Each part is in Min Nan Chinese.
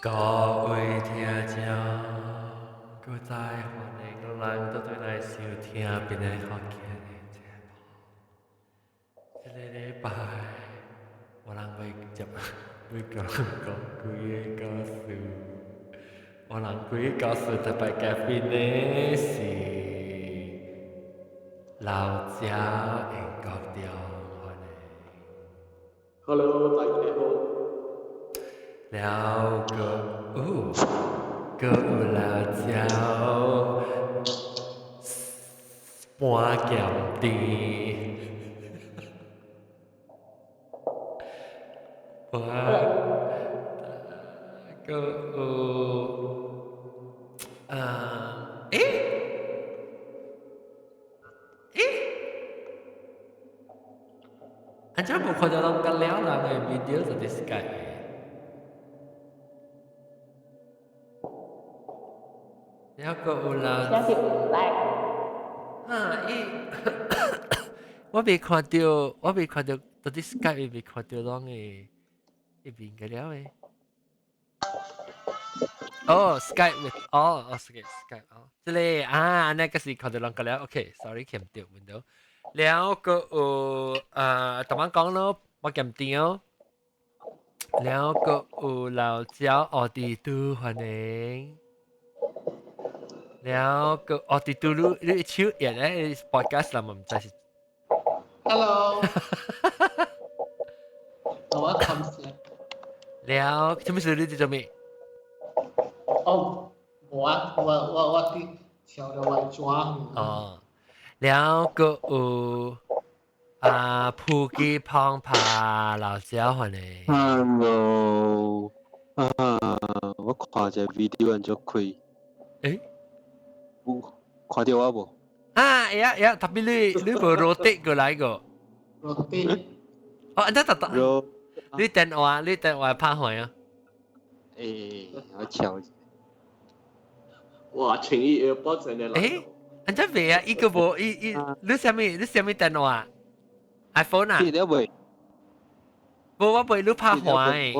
各位聽眾，閣再歡迎咱倒轉來收聽邊个福建的節目。這個禮拜，我人欲接欲講講幾个故事。我人幾个故事特別嘉賓呢是老趙英國中，歡迎。 Hello，大家好。了閣有，閣有老趙半鹹甜，半閣有啊，欸欸，按怎無看著人甲了人的 video 就佇 Skype 的？了閣有人，寫是有來。啊，伊，我未看著，我未看著，到底 Skype 未看著攏的一邊個了的。哦，Skype with 哦，哦，Skype Skype 哦，這個啊，那個是看著人個了，OK，sorry，看毋著 window。了閣有啊，頭先講咯，我鹹甜哦。了閣有老趙奧迪都歡迎。了閣奧迪都你你手印咧 podcast 啦，毋知是。 Hello。我看先。了，啥物事你佇做咩？哦，無啊，我我我佇調著我的紙。哦，了閣有啊，普吉胖帕老趙歡迎。 Hello，啊，我看一個 video 按怎開？欸？有看著我無？啊，會啊會啊，特別你你無 rotate 過來個。 rotate。哦，按怎特特？你電話你電話拍開啊？欸，我瞧。哇，情意 AirPods 真的。欸，按怎袂啊？伊個無伊伊，你啥物你啥物電話？iPhone 啊？你未？無，我袂你拍開，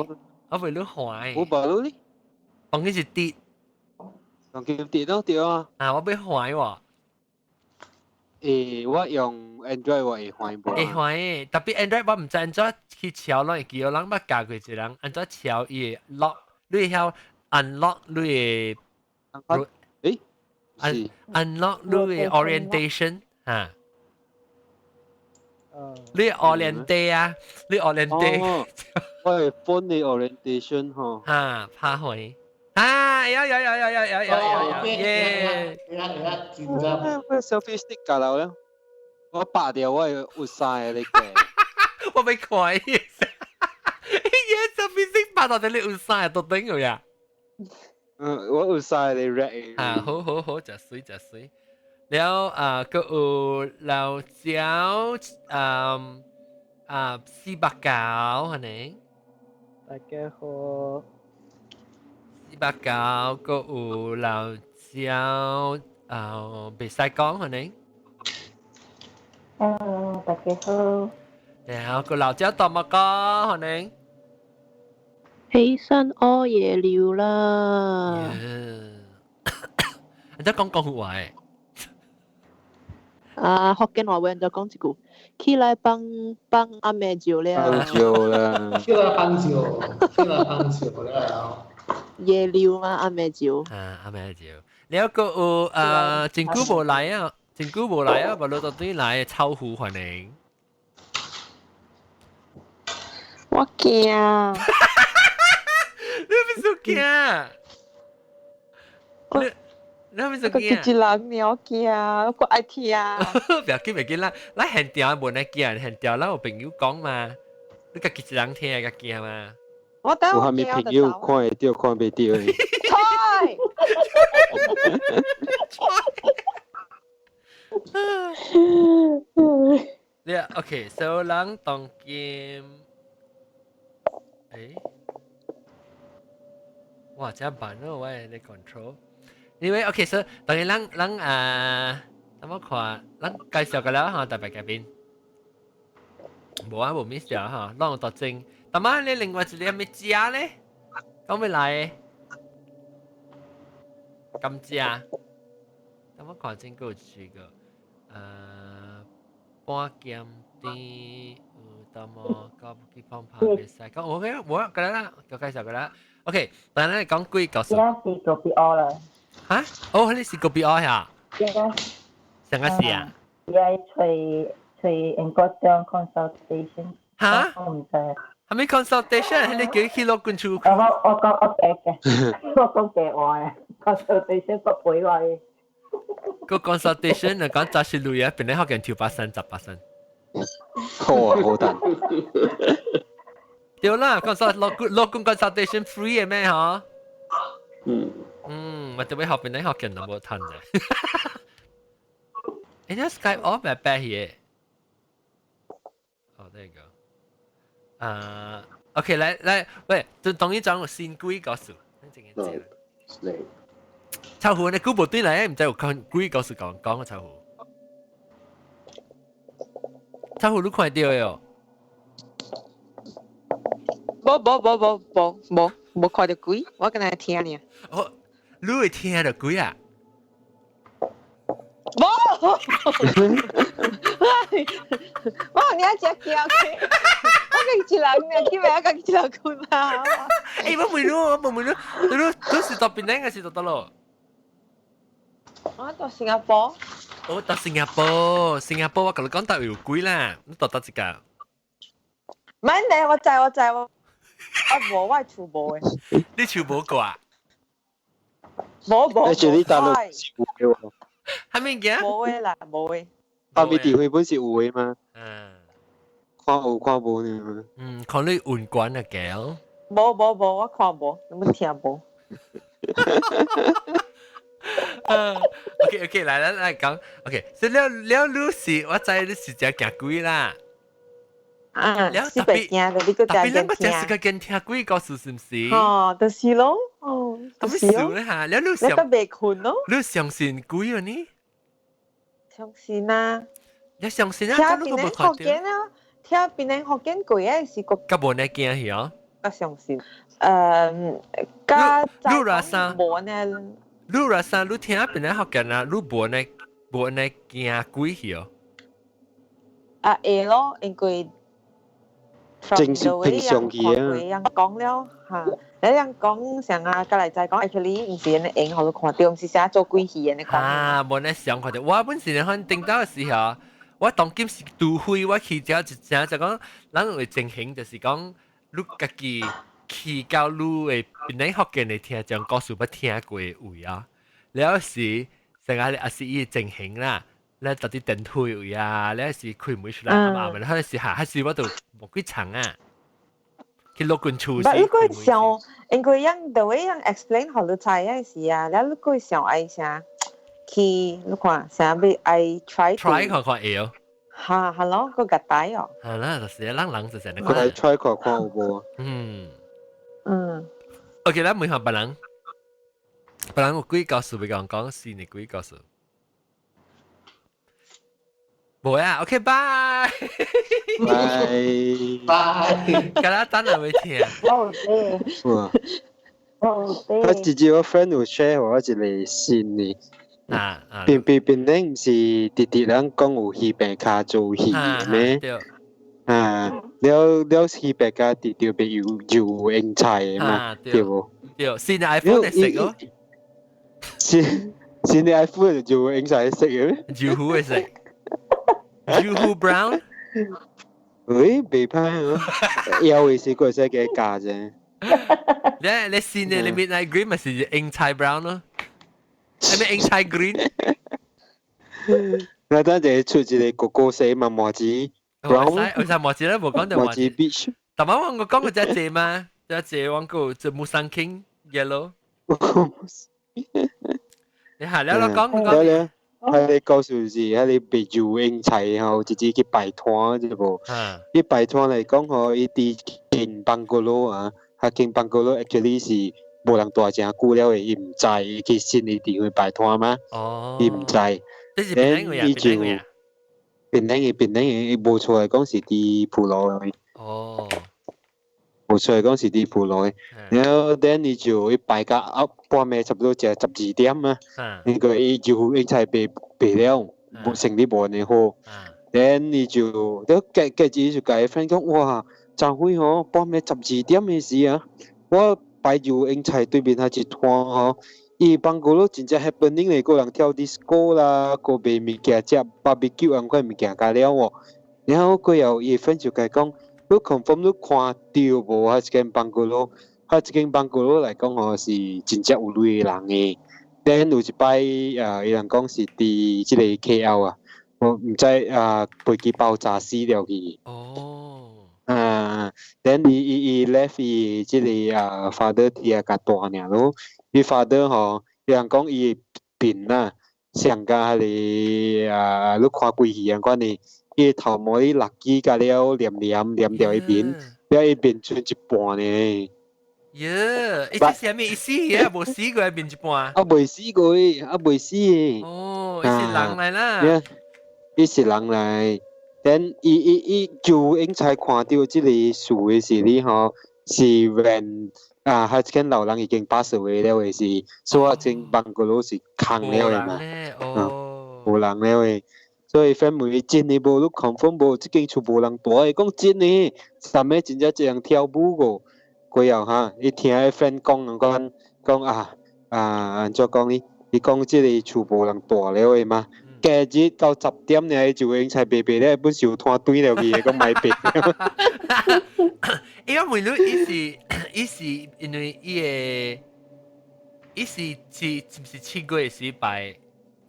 我袂你開。我無你。當然是跌。當然跌咯，對啊。啊，我欲還喎。欸，我用 Android 我會還無？會還的，特別 Android 我毋知按怎去敲攏會記，人捌教過一個人按怎敲伊的 lock，你會曉 unlock 你的。欸？ unlock 你的 orientation 哈。你 orientate 啊，你 orientate。我的 phone 的 orientation 吼。哈，拍開。啊，有有有有有有有有，耶！會啊會啊，真正。我 selfie stick 架落咧，我拔掉我有三個咧個。我欲看伊，伊 selfie stick 拔到底你有三個都頂個呀？嗯，我有三個 red。啊，好好好，誠媠誠媠。了啊，閣有老趙，嗯啊，489，可能。大家好。489，閣有老趙，啊，袂使講可能。嗯，大家好。然後個老趙大麥哥可能。起身屙夜尿啦。你在講廣府話誒？啊，福建話會就講一句，起來幫幫阿妹照了。幫照啦。起來幫照，起來幫照了。夜尿嘛，阿妹照。啊，阿妹照。了閣有啊，真久無來啊，真久無來啊，無老到對來臭虎歡迎。我驚。你欲輸驚？你你欲輸驚？一人爾驚，我愛聽。不要緊，不要緊啦，咱現場無呢驚，現場咱有朋友講嘛，你家己一人聽會較驚嘛。我等有啥物朋友看會著看袂著的？菜。菜。你 OK，so 人當今，欸，哇，這慢哦，我的 control。因為 OK，so 當然咱咱啊，怎麼看？咱介紹過了哈，特別嘉賓。無啊，無 miss 掉哈，攏有特徵。但嘛，你另外一個咩食咧？講欲來？感謝。等我看真夠這個，半兼甜有淡薄甲去碰拍袂使。講我嘅我過來啦，就介紹過啦。OK，但係講鬼故事。而家是 kopi O 啦。嚇？哦，你是 kopi O 呀？而家。上個是啊？而家揣揣英國張 consultation。嚇？我唔知。係咪 consultation？你叫去攞罐厝？我講我白嘅，我講白話嘅，consultation 不陪我。個 consultation 嚟講十四類啊，本來學緊跳八身十八身。好啊，好等。對啦，consult 攞攞罐 consultation free 嘅咩嗬？嗯。嗯，我特別學本來學緊都冇吞嘅。你啲 Skype off 咪白嘢？哦，there you go。啊，OK，來來，喂，就等於講新鬼故事，你這個知啦。臭虎，你估無對來，毋知有講鬼故事講講個臭虎。臭虎你看到喲？無無無無無無無看到鬼，我敢若聽爾。哦，你會聽到鬼啊？無，我你愛食驚我家己一人爾，叫咩？家己一人睏嘛。欸，我問你，我問你，你你是到檳城還是到佗落？我到新加坡。我到新加坡，新加坡我共你講到有鬼啦，你到佗一個？唔係，我知我知我，我無我厝無的。你厝無過啊？無無。你住呢大陸是有的喎。係咪嘅？無的啦，無的。阿米地會本是有的嗎？嗯。看有看無呢？嗯，看你雲管啊，狗。無無無，我看無，你們聽無。 OK OK，來來來講，OK，所以了了，你是我知你是真驚鬼啦。啊，了是袂驚的，你閣特別咱個聽。真是個驚聽鬼故事是毋是？哦，就是咯，哦，就是咧嚇，了你你閣袂睏咯？你相信鬼啊你？相信啊！你相信啊？聽檳城福建啊，聽檳城福建鬼的是閣較無呢驚去哦。較相信，較你若啥？無呢？你若啥？你聽檳城福建啊？你無呢？無呢驚鬼去哦？啊會咯，因為正常平常去啊。人講了嚇，你人講成啊，過來再講，actually 毋是按呢用，予你看著，毋是啥做鬼戲按呢講。啊，無呢想看著，我本身可能頂到的時候，我當今是除非我去遮一正就講，咱有情形就是講，你家己去到你的檳城福建的聽眾故事捌聽過的位啊，了時成日也是伊的情形啦。咧特啲電梯位啊，咧是開門出來啱啱嘅，彼時下，彼時我就無幾層啊，去落棍厝時。你個想，因為人就會人 explain 予你知的時啊，了你個想愛啥去，你看啥欲愛 try try 看看會哦。哈，係咯，個個帶哦。係啦，就是人人就是佢來 try 看看有無？嗯嗯。 OK，咱問下別人，別人有鬼故事欲講講，是呢鬼故事。無啊，OK，拜拜拜，今日等下會聽。好啲，哇！好啲。我直接我 friend 有 share 我一個新的，啊啊，邊邊邊頂毋是直直人講有魚病跤做魚咩？對。啊，了了魚病跤直直被油油英菜的嘛，對無？對，新的 iPhone 的色哦。新新的 iPhone 就油英菜色的咩？油糊的色。油糊 brown。喂，袂歹啊，腰的時會使加加啫。你你新的你 midnight green 咪是英菜 brown 咯？係咪英菜 green？我等陣出一個哥哥色嘛，麻子 brown。我使麻子咧，無講到麻子 beach。但係我講過隻隻嘛，隻隻我講就 Musang King yellow。你下了我講講。彼个故事是彼个賣油英菜吼，直接去擺攤知無？去擺攤來講吼，伊佇間 bungalow 啊，彼間 bungalow actually 是無人住誠久了的，伊毋知，伊去新的地方擺攤嘛，伊毋知。這是檳城的啊？伊就檳城的啊？檳城的，檳城的，伊無錯來講是佇普羅的。哦。無錯講是佇浮羅。然後 then 伊就伊擺到啊半暝差不多食12點啊，因為伊就應菜賣賣了，無生意無按呢好。then 伊就，了隔隔日就共伊 friend 講，哇，昨昏吼半暝十二點的時啊，我擺就應菜對面彼一攤吼，伊 bungalow 真正 happening 咧，閣人跳 disco 啦，閣賣物件食 barbecue 按款物件加了哦。然後過後伊 friend 就共伊講，你 confirm 你看著無啊？這間 bungalow，彼這間 bungalow 來講吼是真正有鐳的人的。then 有一擺啊，伊人講是佇這個 KL 啊，我毋知啊飛機爆炸死了去。哦。啊，then 伊伊伊 left 伊這個啊 father 佇遐較大爾咯，伊 father 吼，伊人講伊面啊，像甲彼個啊，你看鬼戲按款的，伊頭毛伊六支甲了黏黏黏掉伊面，了伊面剩一半呢。耶！伊這是啥物意思啊？無死過面一半。啊，未死過，啊未死。哦，伊是人來啦。伊是人來，then 伊伊伊就應該看著這個事的時哩吼，是 when 啊，彼間老人已經 pass away 了的時，所以間 bungalow 是空了的嘛。哦，無人了的，所以 friend 問伊真的無？你 confirm 無？這間厝無人蹛的，講真的，啥物真正這樣跳舞個。過後哈，伊聽彼 friend 講講講啊啊，按怎講呢？伊講這個厝無人蹛了的嘛。隔日到10點呢，伊就應該賣賣咧，本壽攤對了去，講賣賣。伊我問你，伊是伊是因為伊個，伊是是是毋是7月時擺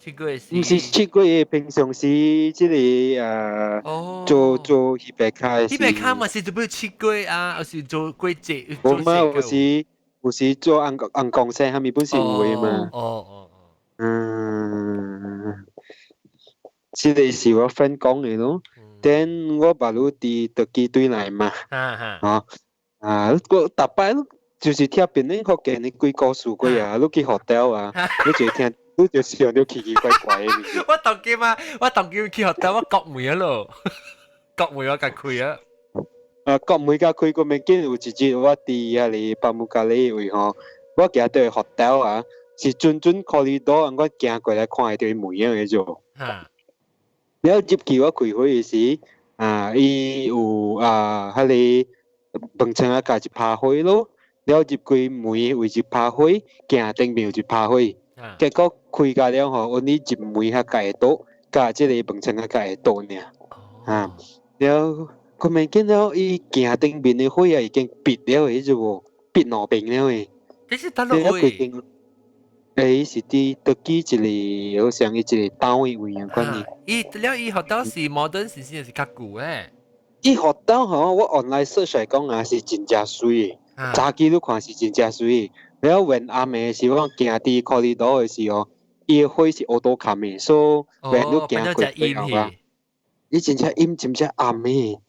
？7月時？毋是7月，平常時這個做做彼白卡。彼白卡嘛是做欲7月啊，還是做過節？無嘛，有時有時做紅紅公生，啥物本是有的嘛。哦哦哦。嗯，這個是我 friend 講的咯。then 我爸魯佇特機對來嘛。啊啊！我逐擺就是聽別人福建的鬼故事過啊，你去 hotel 啊，你就聽，你就想著奇奇怪怪的物件。我當今啊，我當今去 hotel 我國門啊咯，國門我共開啊。啊，國門共開個物件有一日我佇遐個巴木加里位吼，我行到 hotel 啊，是準準 corridor，我行過來看會著伊門仔的啫。了入去我開火的時，啊，伊有啊，彼個飯床仔加一拍火咯。了入去門位一拍火，鏡頂面有一拍火。結果開甲了吼，阮呢入門較會倒，佮這個飯床仔較會倒爾。啊，了佢物見了伊鏡頂面的火啊已經閉了的啫無，閉兩邊了的。這是佗落位？欸，是佇特機一個，好像伊一個單位位按款的。伊了伊 hotel 是 modern 是是是較舊的。伊 hotel 吼，我 online search 來講啊，是真正媠的。早起你看是真正媠的。了when 暗暝時，我行佇 corridor 的時候，伊的火是 auto 冚的，所以 when 你行過過後啊，伊真正陰，真正暗的。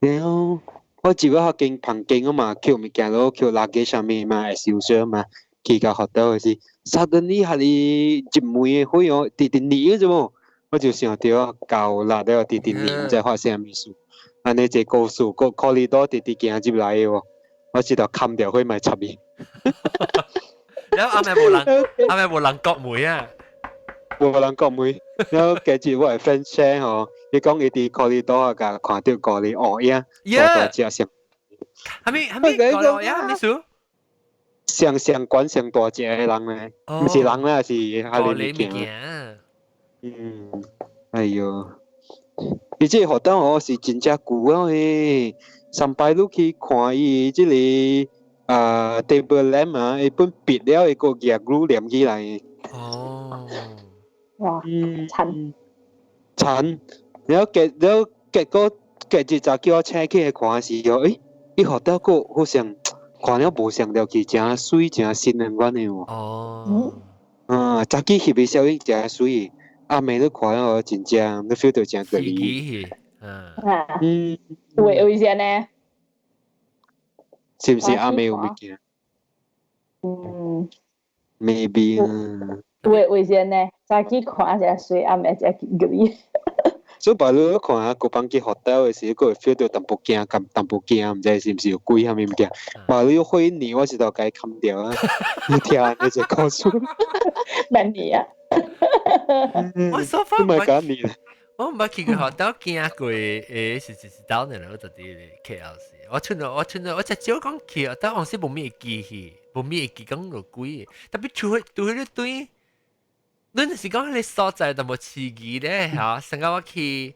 了我入去間房間啊嘛，抾物件咯，抾垃圾啥物嘛，會受傷嘛。去到 hotel 的時，suddenly 彼個入門的火哦，直直熱的啫無，我就想著夠力了，直直熱，毋知發生啥物事。按呢這故事，閣 corridor 直直行入來的喎，我知道冚著火嘛插伊。然後暗暝無人，暗暝無人國門啊？無人國門。然後加住我的 friend share 吼，伊講伊佇 corridor 啊，共看著咖喱烏影，大大隻像。啥物啥物咖喱烏影啥物事？上上懸上大隻的人咧，毋是人啦，是彼个物件。嗯，哎喲，伊這個 hotel 哦是真正舊啊嘿，上擺你去看伊這個啊 table lamp 啊，伊本閉了，伊閣舉 glue 黏起來。哦。哇，殘。殘，然後結了結果隔日早叫我請起來看時候，欸，伊 hotel 閣好像看了無像著去，誠媠誠新按款的喎。哦。啊，早起翕的相片誠媠，暗暝你看了真正你 feel 著誠個離。嗯。嗯。為為啥呢？是毋是暗暝有物件？嗯。 Maybe 啊。為為啥呢？早起看誠媠，暗暝誠奇。所以白你看下，個班去 hotel 嘅時，佢會 feel 到淡薄驚，咁淡薄驚，毋知是毋是有鬼啥物物件。白你火年，我是就共伊冚掉啊！你聽你隻故事。問你啊？我 so far 唔係講你。我毋捌去過 hotel 驚過，是當年我就佇 KL 時，我出咗我只少講去，但往時無咩會記去，無咩會記講落鬼，特別出去對迄個對，你若是講彼個所在淡薄刺激咧嚇，上個我去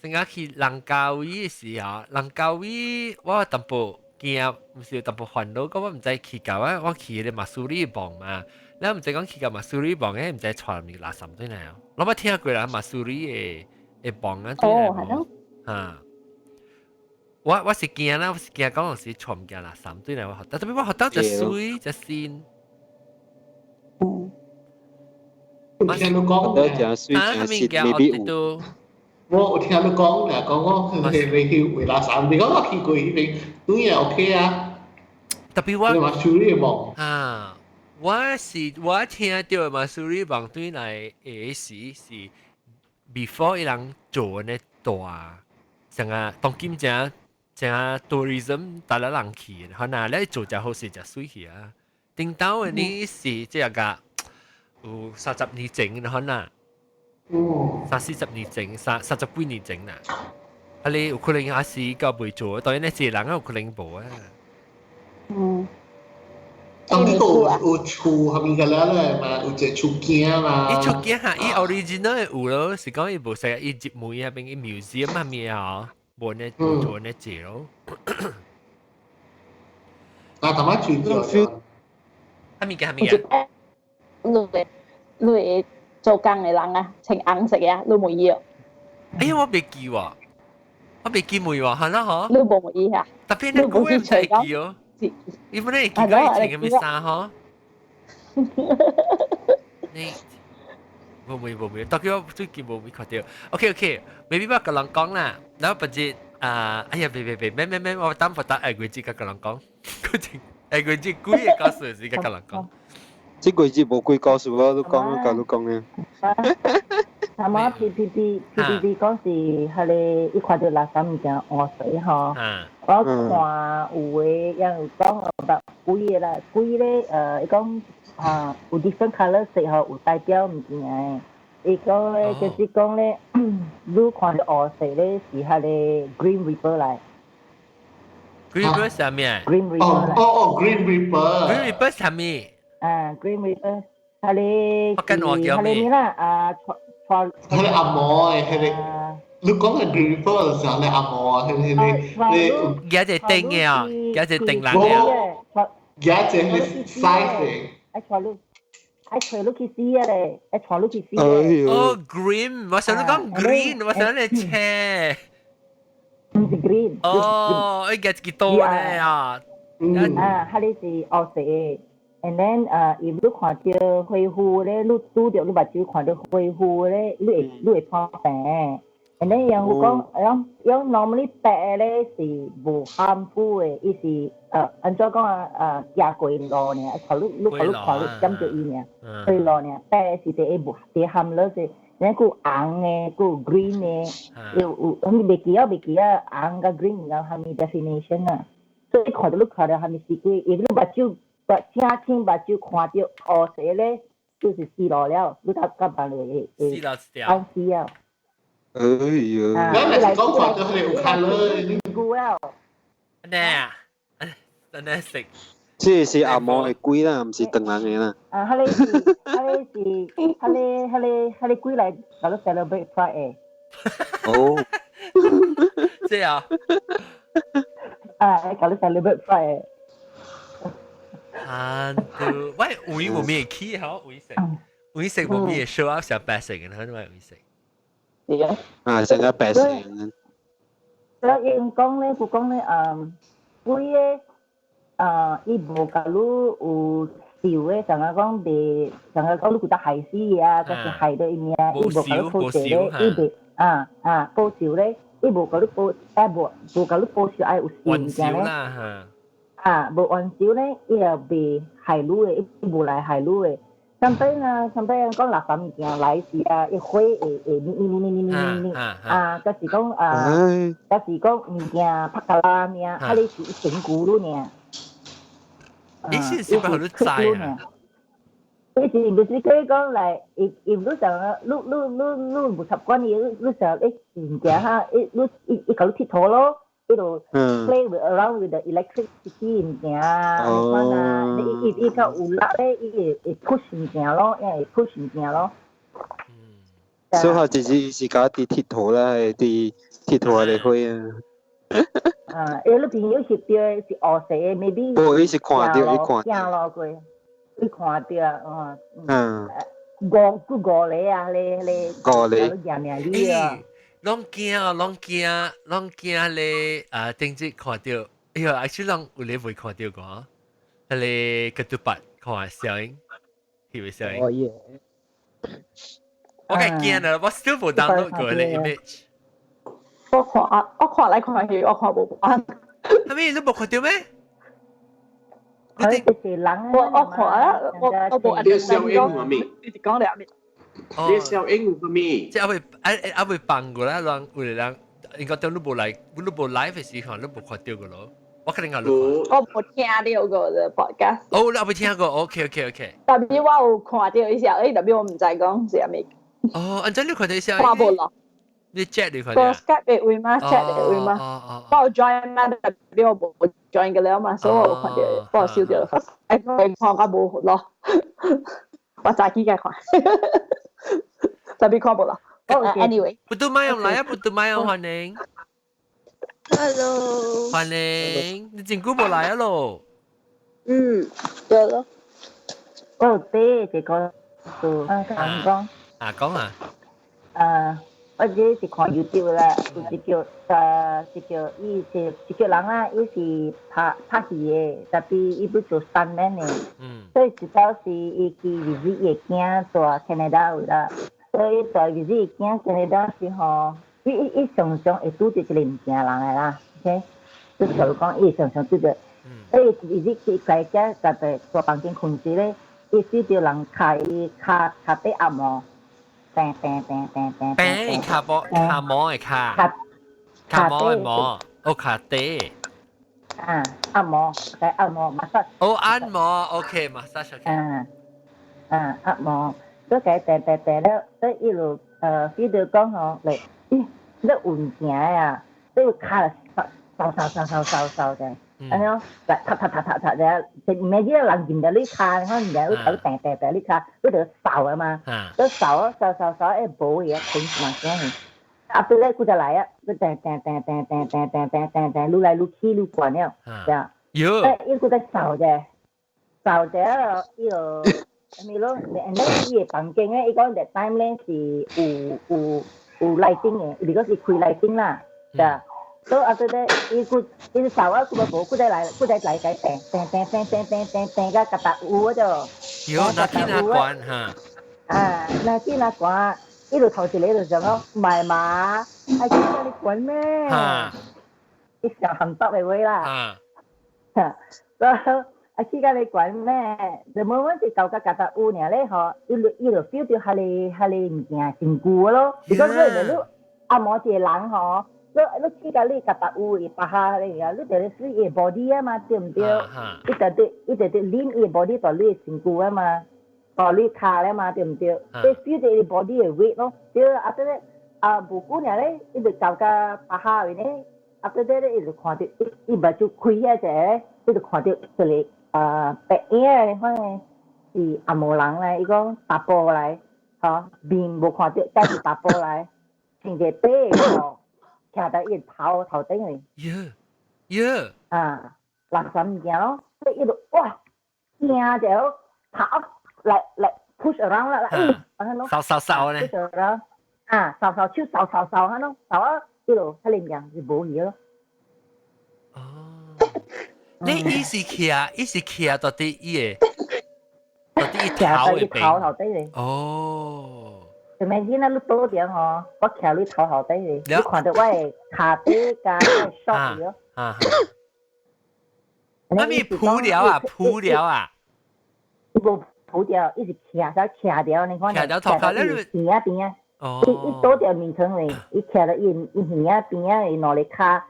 蘭卡威的時候，蘭卡威我淡薄驚，毋是有淡薄煩惱，講我毋知去到我我去彼個馬蘇里房嘛，你毋知講去到馬蘇里房，誒毋知帶物垃圾轉來哦，我捌聽過啦，馬蘇里的。會磅啊，對哦，係咯。嚇！我是驚啦，我是驚講時帶物件垃圾對來我學，但特別我學到就水就鮮。嗯。聽你講嘅，啊，物件我都。我有聽你講咧，講我去去去維拉山，你講我去過彼邊，當然 OK 啊。特別我。你馬蘇里房。啊，我是我聽到馬蘇里房對來的時是。before 伊人做呢大，像啊當今正正 tourism 帶來人去，可能你做就好勢就水去啊。頂頭的呢是這個有30年前可能，三四十年前，三十幾年前啦。啊，你有可能也是夠未做，當然你一個人有可能無啊。當呢個有厝係咪個咧咧嘛？有隻厝鏡嘛？伊厝鏡哈，伊 original 有咯，是講伊無使伊入門啊，邊伊 museum 啊咩啊，無呢做呢隻咯。啊，頭先住咗。啥物件啥物件？你你做工的人啊，穿紅色的啊，你無伊哦？哎呀，我袂記喎，我袂記問喎，係啦嗬。你無伊啊？特別你講唔使記哦。你本來會記得伊穿啥物衫嗬？你無會無會，特別我最近無會看到。OK OK，maybe 我共人講啦，然後別日啊，哎呀，別別別，免免免，我等不得下月節共人講，佢下月節幾個故事是共人講。這個月無幾故事咯，你講，甲你講咧。頭仔 P P P P P P 講是彼个伊看著垃圾物件烏水吼，我看有的也有講about 鬼的啦，鬼咧伊講啊有 different colour 色吼，有代表物件的。伊講咧就是講咧，你看著烏色咧是彼个 Grim Reaper 來。 Grim Reaper 啥物？Grim Reaper 來。哦哦，Grim Reaper。 Grim Reaper 啥物？啊，Grim Reaper，彼個我跟我叫咩？彼個啦，啊，彼個阿毛的，彼個你講的 Grim Reaper 就是彼個阿毛啊，彼個彼個。舉一個燈的啊，舉一個燈人的啊。舉一個 size 的。愛帶你，愛帶你去死啊咧！愛帶你去死。哦，Grim，我想你講 green，我想你車。毋是 green。哦，伊舉一個刀咧啊。啊，彼個是烏色的。And then 伊你看著皮膚咧，你拄著你目睭看著皮膚咧，你會破病。And then 人有講，講講 normally 白咧是無 harmful 的，伊是按怎講啊？行過路爾，看你你看你看你掂著伊爾，過路爾，白是第一無第 harmless 的，然後閣紅的，閣有 green 的，有有，你袂記啊袂記啊，紅佮 green 有啥物 definition 啊？所以看著你看著啥物死鬼，因為你目睭。目正清目睭看著烏色咧，就是死路了，你甲甲別個會安死了。哎呦！我若是講看著彼個有 colour 的，了。咩啊？真係食。這是阿毛的鬼啦，毋是唐人的啦。啊，彼個是，彼個是，彼個鬼來共你 celebrate Pride 的。哦。這啊。啊，共你 celebrate Pride 的。啊，喂，位無咩起吼，位食，位食無咩 show up 上白色嘅，佢都係位食。是啊。啊，成個白色。所以因講咧，佢講咧，鬼個，伊無共你有受的，像講袂，像講你覺得害死啊，就是害到伊命，伊無共你報仇咧，伊袂，啊啊報仇咧，伊無共你報，啊無共你報仇愛有受物件咧。啊，無冤仇咧，伊也袂害你的，伊無來害你的。上擺啊，上擺講垃圾物件來時啊，伊火會會咪咪咪咪咪咪咪啊，就是講啊，就是講物件拍卡啦爾，啊你是一整蠱你爾。你是是不你知啊？伊是毋是佢講來，伊伊你想你你你你無習慣伊，你想伊物件哈，伊你伊伊共你𨑨迌咯。伊就 play with around with the electricity 物件啊，你看啊，你伊伊較有力咧，伊會會 push 物件咯，伊會 push 物件咯。所以佢就是是搞佇𨑨迌啦，佇𨑨迌嚟開啊。啊，因為你朋友翕著的是烏色的，maybe。無，伊是看著，伊看。行路過，伊看著啊，嗯。五五個啊，咧咧。五個。贏命你啊！攏驚啊，攏驚，攏驚咧啊！頂日看著，哎呀，actually 攏有咧未看著過，彼個 ketupat 看小英，翕的小英。哦耶！我較驚啦，我 still 無 download 過咧 image。我看我看來看去，我看無完。係咪你無看著咩？佢是人，我我看啊，我我無。你小英有咪？你是講兩面。你小英有咪？即係會啊啊會放過來，人有人應該等你無來，你無 live 的時候，你無看著過咯。我肯定有。我無聽著過的 podcast。哦，你未聽過？OK OK OK。特別我有看著一下，誒，特別我毋知講是啥物。哦，按怎你看著一下？看無咯。你 chat 你看著？個 Skype 的位嗎？chat 的位嗎？我有 join 嘛，特別我無 join 過了嘛，所以我無看著，我有收著。哎，看較無咯。我早起該看。特別看無咯。Anyway。不都買用來啊！不都買用歡迎。 Hello。歡迎，你真久無來啊咯？嗯，對咯。我有第一個數，啊講講。啊講啊。啊，我這是看 YouTube 啦，有一叫一叫伊是一個人啦，伊是拍拍戲的，特別伊欲做 stuntman 的。所以一擺時伊去 visit 伊的囝蹛 Canada 位啦，所以蹛 visit 伊囝 Canada 時吼，伊伊伊常常會拄著一個物件人的啦，OK，就就是講伊常常拄著，所以 visit 去家囝家己蹛房間睏時咧，伊對著人敲伊跤跤底按摩。病病病病病病跤波跤毛的跤，跤毛的毛，哦跤底。啊，按摩，來按摩，馬殺。哦，按摩，OK，馬殺小。啊啊，按摩，都給病病病了，所以一路飛到講吼，來，咦，你運行啊，你有跤掃掃掃掃掃掃的，按呢，來踏踏踏踏踏的，就每日人見到你跤，可能你頭病病病你跤，你就掃啊嘛，都掃掃掃掃，會無去啊，困嘛啥去。啊，對咧，佢就來啊，佢掟掟掟掟掟掟掟掟掟掟，愈來愈起愈懸了，對啊。喲。誒，伊佢在掃者，掃者咯，伊就咩咯？然後伊個房間咧，伊講 that time 咧是有有有 lighting 的，如果是開 lighting 啦，對啊。所以啊，對咧，伊佢伊掃啊，佢無，佢再來，佢再來個掟掟掟掟掟掟掟掟個夾達有就。喲，那去哪關哈？啊，那去哪關？伊就頭一個就想講，唔係嘛？愛去叫你管咩？伊上韓北的話啦。哈，所以啊去甲你管咩？就無阮是到甲夾達有爾咧吼，伊就伊就 feel 到彼个彼个物件真舊咯。如果你你按摩一個人吼，你你去甲你夾達有伊巴下咧啊，你就咧 feel 伊 body 啊嘛，對毋對？伊就佇伊就佇啉伊 body 到你身軀啊嘛。哦，你跤咧嘛，對毋對？你 feel 到伊 body 的 weight 咯，對，啊，對咧，啊，無久爾咧，伊就到甲巴下位咧，啊，對對咧，伊就看著，伊伊目睭開遐者，伊就看著一個啊白影的，反正是紅毛人來，伊講查埔來，吼，面無看著，但是查埔來，穿一個白的褲，徛佇伊頭頭頂去。喲喲。啊，垃圾物件咯，所以伊就哇，驚著跑。來來 push around 啦，來，按呢掃掃掃咧，push around，啊，掃掃手掃掃掃按呢，掃啊，一路彼個物件就無去咯。哦，你伊是徛，伊是徛到底伊個，到底伊頭的頭頭底咧。哦。就每天咧，你倒點吼，我徛你頭頭底咧，你看著我的跤底佮我的手咯。啊。那咪鋪了啊，鋪了啊。無。塗掉，伊是徛咗徛掉，你看。徛掉頭殼咧，邊啊邊啊。哦。伊伊倒掉眠床咧，伊徛到伊伊耳仔邊仔的兩个跤，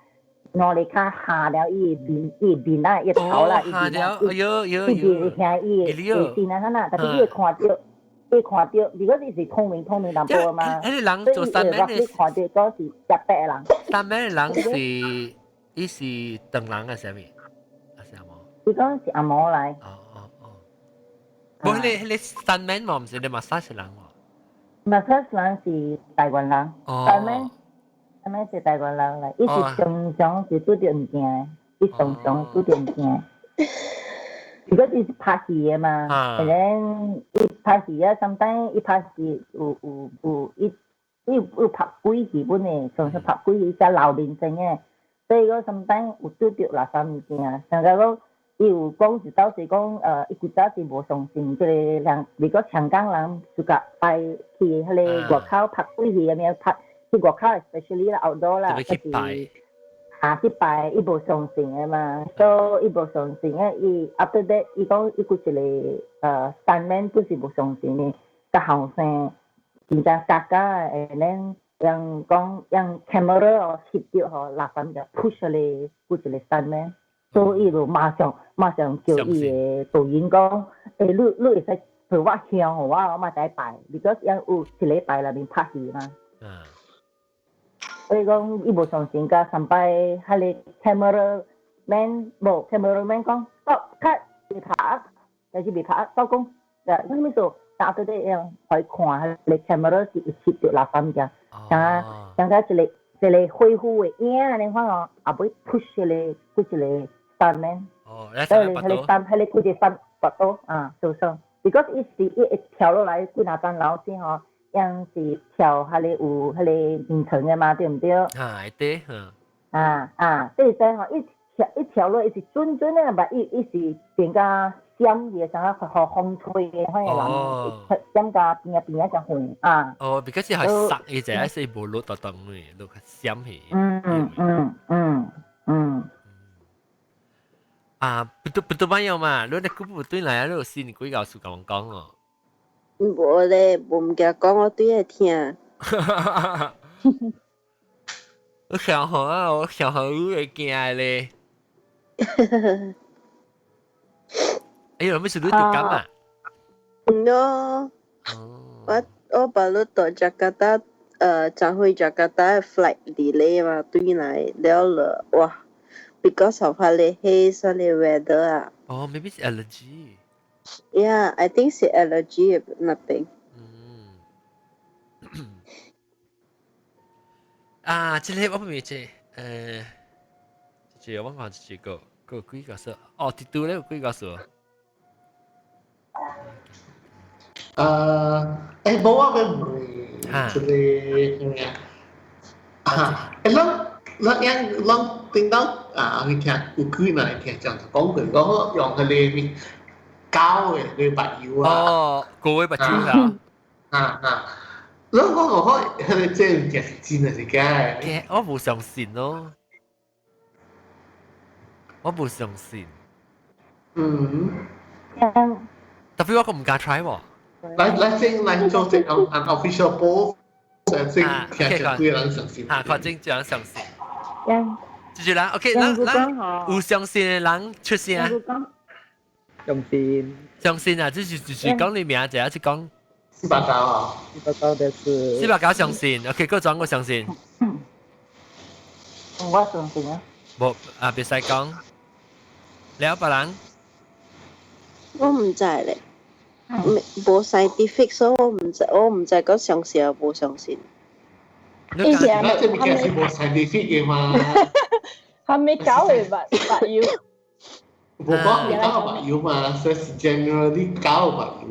兩个跤下了伊面伊面啊，伊頭啦，伊面啊，伊伊是聽伊的微信啊，呐，特別伊會看著，伊看著，如果伊是透明透明淡薄嘛，彼個人做三面的，看著講是食白的人。三面的人是，伊是唐人啊，啥物？啊，是阿毛？伊講是阿毛來。哦哦哦。無，彼個彼個三面嘛，毋是你嘛，啥是人喎？馬薩人是台灣人，三面三面是台灣人來，伊是常常是拄著物件的，伊常常拄著物件。如果伊是拍戲的嘛，可能伊拍戲啊，sometimes 伊拍戲有有有伊伊有拍鬼戲本的，常常拍鬼戲才老明星的，所以講 sometimes 有拄著垃圾物件，像講伊有講是到時講，伊古早是無相信這個人，如果香港人就甲拜去彼个外口拍鬼戲啥物拍去外口，especially 啦 outdoor 啦，去拜。啊，去拜伊無相信的嘛，所以伊無相信的，伊 after that 伊講伊閣一个stuntman 不是無相信的，較後生真正加加的，咱用講用 camera 哦翕著吼，垃圾就 push 出來，閣一個 stuntman。所以伊就馬上馬上叫伊的導演講，欸，你你會使陪我香予我，我嘛才拜，because 因有一禮拜內面拍戲嘛。所以講伊無相信，甲上擺彼个 camera man 無 camera man 講，stop cut 未拍，但是未拍，收工。啊，啥物事？after that 樣去看彼个 camera 是翕著垃圾物件，像像個一个一個恢復的影，你看哦，後尾 push 一個閣一個 stuntman。哦，所以彼个 stunt 彼个閣一個 stunt 跋倒啊受傷。because 伊是伊會跳落來幾若層樓先吼，樣是跳彼个有彼个眠床的嘛，對毋對？啊，對，嗯。啊啊，對對吼，伊跳伊跳落，伊是準準的，嘛伊伊是變甲閃去，像啊予風吹的，款的人，閃甲邊仔邊仔才遠啊。哦，because 係塞伊隻，是無落到當嘅，落閃去。嗯嗯嗯嗯嗯。啊，不對不對，朋友嘛，你你古不對來啊，你有先幾個事共我講哦。無咧，無物件講，我對會聽。我想好啊，我想好會驚咧。哎呦，咩事你就咁啊？No，我我把你到雅加達，昨回雅加達 flight delay 嘛，對來了了，哇！Because of 彼个 haze 彼个 weather 啊。哦，maybe 是 allergy。 Yeah, I think 是 allergy 那邊。嗯。啊，這個我唔知，這個我看這個個幾個數，哦，地圖咧有幾個數？誒，無我欲問，這個啊，欸，咱咱樣咱頂到啊，去聽有幾人聽講講過，講用彼个狗的那個目油啊。哦，狗的目睭啊。啊啊！咱講我彼个這物件是真的是假的？我無相信咯，我無相信。嗯。特別我閣毋敢 try 喎。來來先來做這個 unofficial poll，先聽幾個人相信。啊，確定這樣相信。就是人，OK，咱咱有相信的人出聲。相信。相信啊，就是講你名字，還是講 489啊？ 489就是。 489相信，OK，閣轉我相信。我相信啊。無啊，袂使講。了別人。我毋知咧，無 scientific，所以我毋知，我毋知講相信抑無相信。以前這物件是無 scientific 的嘛？還沒搞的目目油。無講沒搞目油嘛，所以是 generally 搞目油。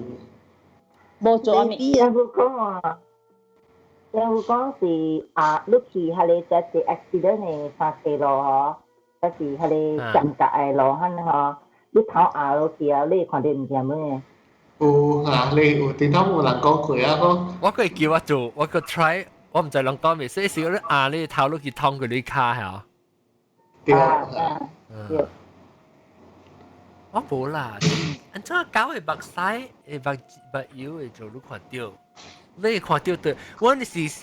無做咪。有講啊，有講是啊，你去彼个這是 accident 的山地路吼，還是彼个尖角的路，彼吼，你頭壓落去啊，你會看著物件無？有啊，你有頂頭有人講過啊，講。我閣叫我做，我閣 try，我毋知人講未，所以是你壓你頭落去捅過你跤嚇。對啊。對。我無啦，按怎狗會目屎會目目油會做你看著？你會看著對，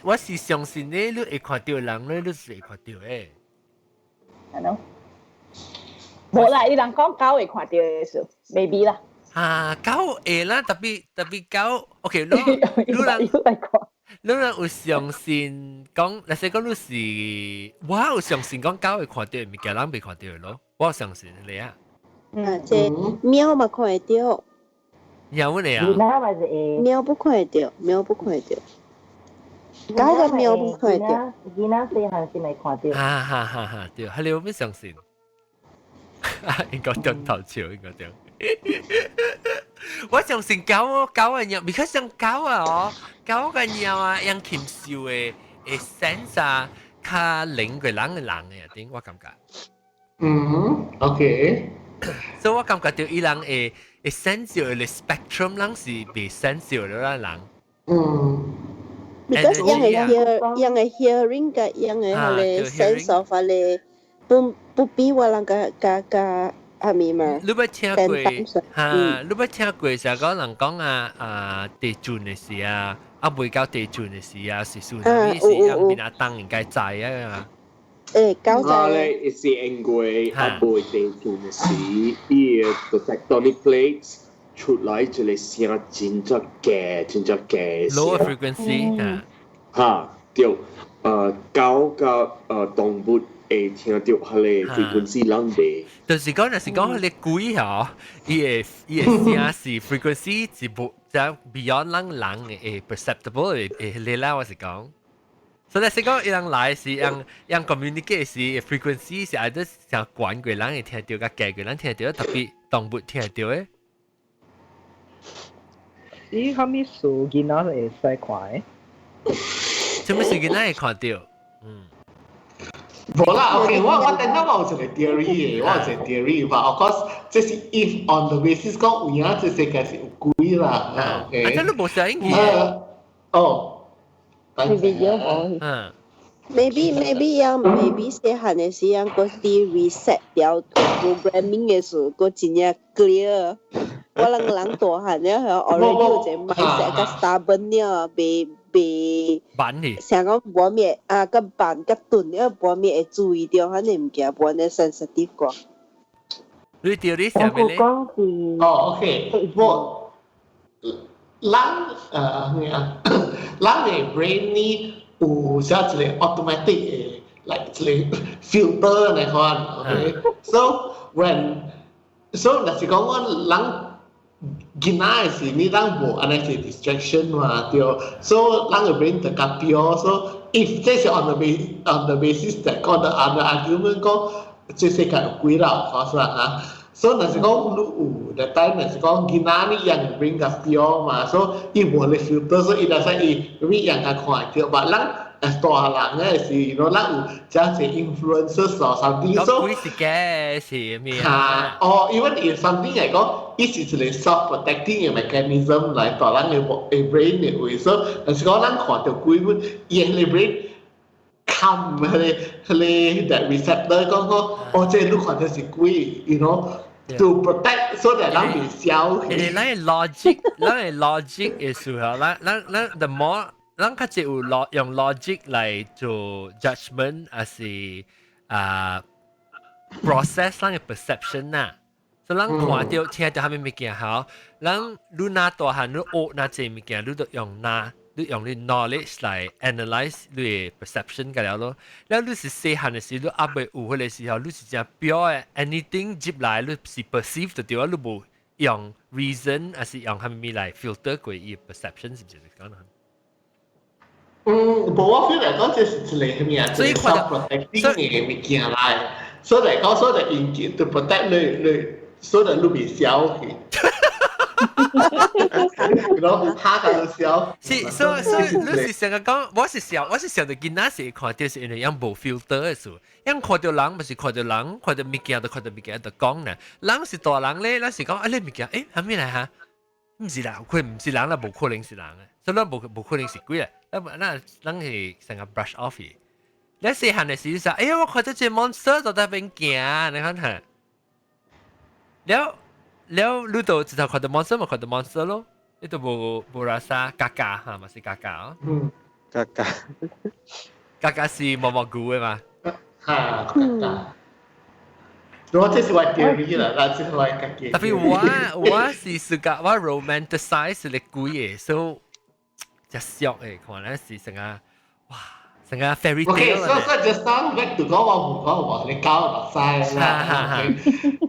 我是相信你，你會看著人咧，你是會看著的。係咯。無啦，伊人講狗會看著的時候，maybe 啦。啊，狗會啦，特別特別狗，OK，你你人你人有相信講，若是講你是，我有相信講狗會看著的物件，人袂看著的咯，我有相信你啊。啊，這貓嘛看會著。貓呢啊？貓嘛是會。貓不看會著，貓不看會著。狗佮貓不看會著。囡仔細漢時會看著。哈哈哈哈，對，係你有咩相信？應該中頭笑，應該對。我相信狗狗嘅貓，because 像狗啊哦，狗嘅貓啊，樣禽獸的的 sense 啊，較靈過人的人的，頂我感覺。嗯，OK。所以我感覺著伊人會會 sense 的 spectrum，人是袂 sense 的啦人。Because 樣的 hear 樣的 hearing 佮樣的彼个 sense of 彼个不不比我人較較較啥物嘛？你捌聽過？哈，你捌聽過成講人講啊啊地震的時啊，啊未到地震的時啊，是算啥物是讓邊阿當應該知啊？誒，狗仔咧是因為啊未地震的時，伊个 tectonic plates 出來一個聲真正低，真正低。 Lower frequency 嚇。哈，對，狗佮動物會聽著彼个 frequency 人袂。就是講，若是講彼个鬼吼，伊的聲是 frequency 是無就 beyond 咱人會 perceptible 會會你啦，我是講。所以是講伊人來是用用 communicate 是 frequency 是愛得誠懸過人會聽著，佮低過人聽著，特別動物聽著的。伊啥物事囡仔會使看的？啥物事囡仔會看著？嗯。無啦，OK，我等下我有一個 theory 的，我有一個 theory，but of course 這是 if on the basis 講有影這世界是有鬼啦，OK。啊，這你無聲音去。哦。嗯。 Maybe 樣 maybe 細漢的時陣，嗰啲 reset 掉 programming 的時候，閣真正 clear。我人人大漢了，already 有一個 mindset 較 stubborn 了，袂袂。慢去。成講無咩啊，較慢較鈍了，無咩會注意著，反正物件無按呢 sensitive 過。你調你啥物咧？哦，OK，我人咩啊？人的 brain 呢有啥一個 automatic 的，like 一個 filter 那款，OK？So when so 若是講我人囡仔的時，你人無按呢是 distraction 嘛，對，so 人的 brain 就較 pure，so if 這是 on the basis 就講的 other argument 講，這世界有鬼啦，有可能啊。所以若是講你有，that time 若是講囡仔你樣 brain 較 pure 嘛，所以伊無咧 filter，所以伊就使伊你樣較看著，但咱大人咧是，you know 咱有誠濟 influences or something，so 鬼是假是咩啊？哦，even if something 來講，伊是一個 self-protecting 的 mechanism 來大人的brain 的位，所以若是講咱看著鬼本，伊的 brain 冚彼个 that receptor 講講，哦，這你看著是鬼，you know。to protect so that 咱袂消去。因為咱的 logic，咱的 logic 的時候，咱咱咱 the more 咱較濟有用 logic 來做 judgment，還是啊 process 咱的 perception 呐。所以咱看著聽著啥物物件好，咱你若大漢你學若濟物件，你就用那。你用你 knowledge 來 analyze 你的 perception 個了咯。了你是細漢的時，你猶未有彼个時候，你是誠 pure 的 anything 入來，你是 perceive 就對啊，你無用 reason 還是用啥物來 filter 過伊 perception 是毋是講呢？嗯，無我 feel 來講，這是一個啥物啊？所以 self-protecting 的物件來，所以來講，所以應 to protect 你你，所以你袂消去。然後嚇到笑。是，所以你是成日講，我是想著囡仔時看著是因為樣無 filter 的事，樣看著人毋是看著人，看著物件就看著物件就講呢。人是大人咧，咱是講啊，你物件，欸，啥物來哈？毋是啦，佢毋是人啦，無可能是人嘅，所以咱無可能是鬼啊。咱咱咱是成日 brush off 去。你細漢的時就哎呀，我看著這個 monster 就在邊行，你看下。了，了你就直頭看到 monster 咪看到 monster 咯，你都無無 rasa 嘎嘎嚇，嘛是嘎嘎。嗯，嘎嘎，嘎嘎是毛毛菇的嘛？嚇，嘎嘎。我這是我 theory 啦，那這是我家己。特別我是自家我 romanticize 是個鬼的，所以只小的看咧是成個哇，成個 fairy tale。 Okay, so just now back to 講我唔講我你教目屎啦。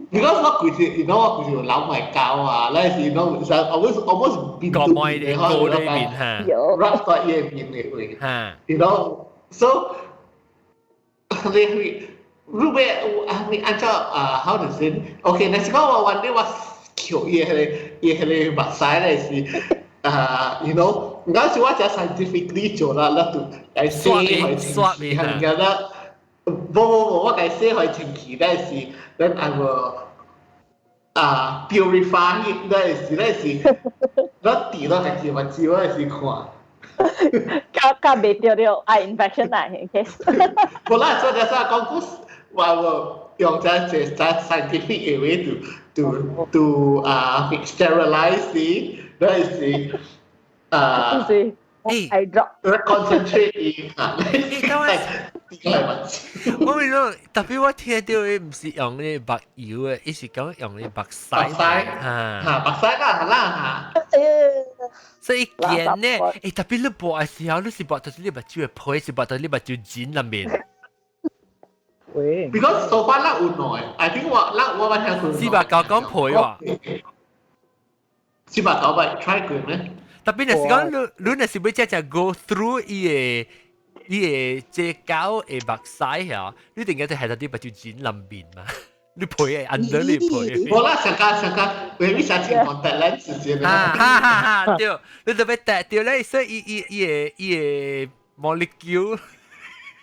Because 我規時，你講我規時有諗埋教啊，那是講 almost almost 面對面嘅，對面嚇，rub 到伊面嘅位。嚇，you know so 你會。如果啊，你按照啊，how to say？OK，那是講我วันนี้我求伊迄個伊迄個目屎咧是啊，you know，我是我只 scientifically 做啦，咱就來洗去清氣，係咪啦？無無無，我該洗去清氣，但是 then I will 啊 purify it，但是但是，咱滴到家己目睭，我是看。較較袂著著 eye infection 啊，case。無啦，所以就講故事。我我用這這這 scientific 的 way to 啊 sterilize 伊，那是啊，是，eye drop concentrate 伊啊，我咪講，特別我聽到伊毋是用呢目油的，伊是講用呢目屎，嚇嚇目屎啦，啦嚇。所以見呢，欸，特別你抹的時候，你是抹到你目睭的皮，是抹到你目睭筋內面。喂，because so far 咱有兩，I think 我咱我捌聽過。490講皮喎。490捌 try 過咩？特別若是講你你若是欲只只 go through 伊的伊的這狗的目屎嚇，你定該就係到啲目睭筋內面嘛？你皮會 under 你皮。無啦，上加上加，為咩寫成 contact lens 先啊？哈哈哈！對，你特別戴對咧，所以伊伊伊的伊的 molecule。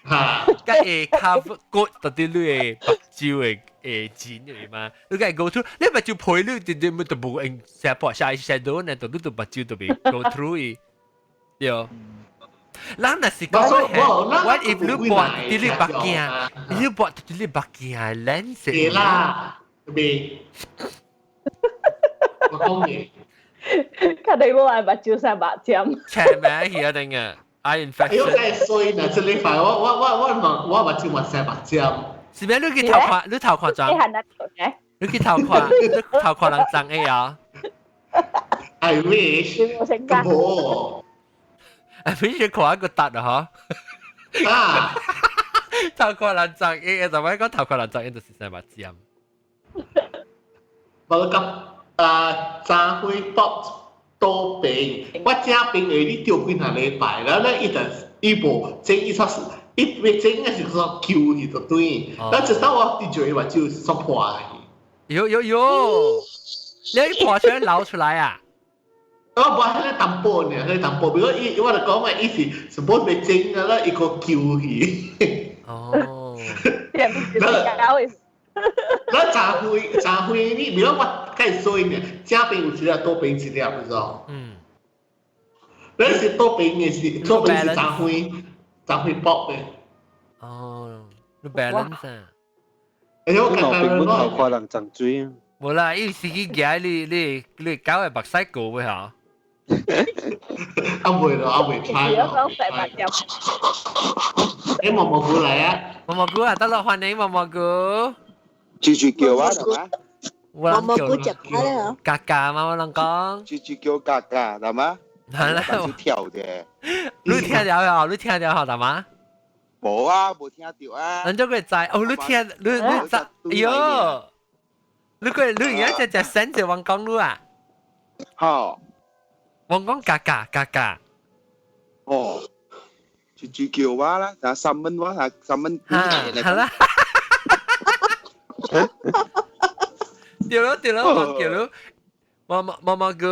嚇，佮會 cover 過到啲你的目睭的的筋嚟嘛？你該 go through，你目睭皮你直接咪就無用成破下 shadow 呢，就你就目睭就袂 go through 伊，對。人若是講，what if 你抹佇你目鏡，你抹佇你目鏡 lens？會啦，袂。我講袂。較定無愛目睭生目針。斜咩去啊？定啊？eye infection。哎呦，真係衰呐！這禮拜我我我我我目睭嘛生目針。是咩？你去頭看，你頭看妝？你去頭看，你頭看人髒的啊？I wish。無。 I wish 看一個突啊！嗬。啊！頭看人髒的，就咪講頭看人髒的就是生目針。無咁啊，早會卜倒邊，我正邊的你釣幾若禮拜，然後咧伊就伊無整伊煞是伊欲整的是說揪去就對，咱一到我滴住目睭煞破去。喲喲喲！你一破出來流出來啊？我無彼个淡薄爾，彼个淡薄，比如伊我就講嘛，伊是 suppose 欲整啊，啦伊閣揪去。哦。咱早歲早歲你，比如我較衰爾，正邊有一粒，倒邊一粒，不知道。嗯。咱是倒邊的是，倒邊是早歲早歲薄的。哦，你 balance 啊？哎呦，我邊本頭看人長水。無啦，伊是去舉你你你狗的目屎膏的嚇。啊袂咯，啊袂 try 咯。欸，毛毛菇來啊！毛毛菇啊，得咯，歡迎毛毛菇。住住叫我係嘛？毛毛菇食下咧嗬。嘎嘎嘛，我人講。住住叫嘎嘎，係嘛？係啦。跳嘅。你聽到啊？你聽到嚇，大媽？無啊，無聽到啊。人就會知哦，你聽，你你知，哎呦，你個你而家只只聲就往講你啊？好。我講嘎嘎嘎嘎。哦。住住叫我啦，就三蚊我啊，三蚊。係啦。對咯對咯，我叫你毛毛毛毛菇。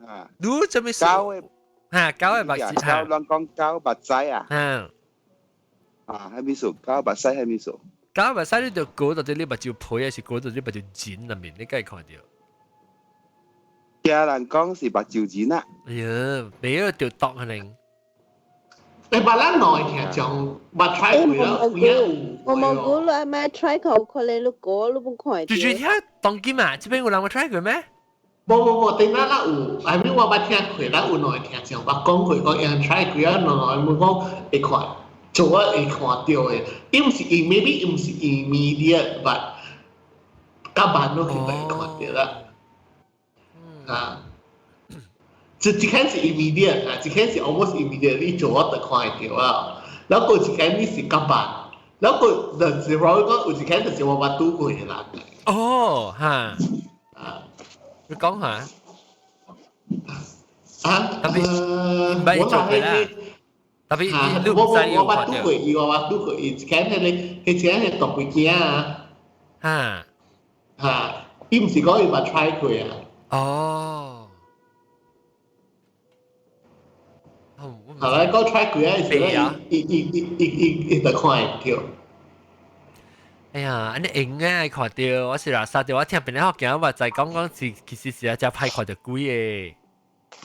啊！你做咩事？狗的嚇，狗的目屎嚇。狗人講狗目屎啊。嗯。啊，係咪數？狗目屎係咪數？狗目屎你就裹到你目睭皮，還是裹到你目睭筋內面？你敢會看到？聽人講是目睭筋啊。哎呀，沒有就毒可能。你把咱內聽講，捌 try 過啦，有影有。我冇估你咪 try 過，可能你講你冇看住住聽當今啊，這邊有人有 try 過咩？無無無，頂咱咱有，I mean 我捌聽過，咱有兩個聽眾捌講過，講伊 try 過啊，兩個講會看，做我會看到的，伊毋是 maybe 毋是 immediate，but 較慢落去就會看到啦。啊，一一間是 immediate 啊，一間是 almost immediate，你做我就看會到啊。然後過一間你是較慢，然後過就是我講有一間就是我捌拄過的人。哦，哈，啊，你講下。啊，特別唔捌做過啦。特別你我唔知我捌拄過伊，我捌拄過伊，一間迄個，彼間係獨幾件啊。哈，哈，伊毋是講伊捌 try 過啊。哦。係咪講 try 過啊？是伊伊伊伊伊伊就看會到。哎呀，按呢用啊，看著，我是垃圾著，我聽別人學鏡，我就講講是其實是啊，真歹看著鬼的。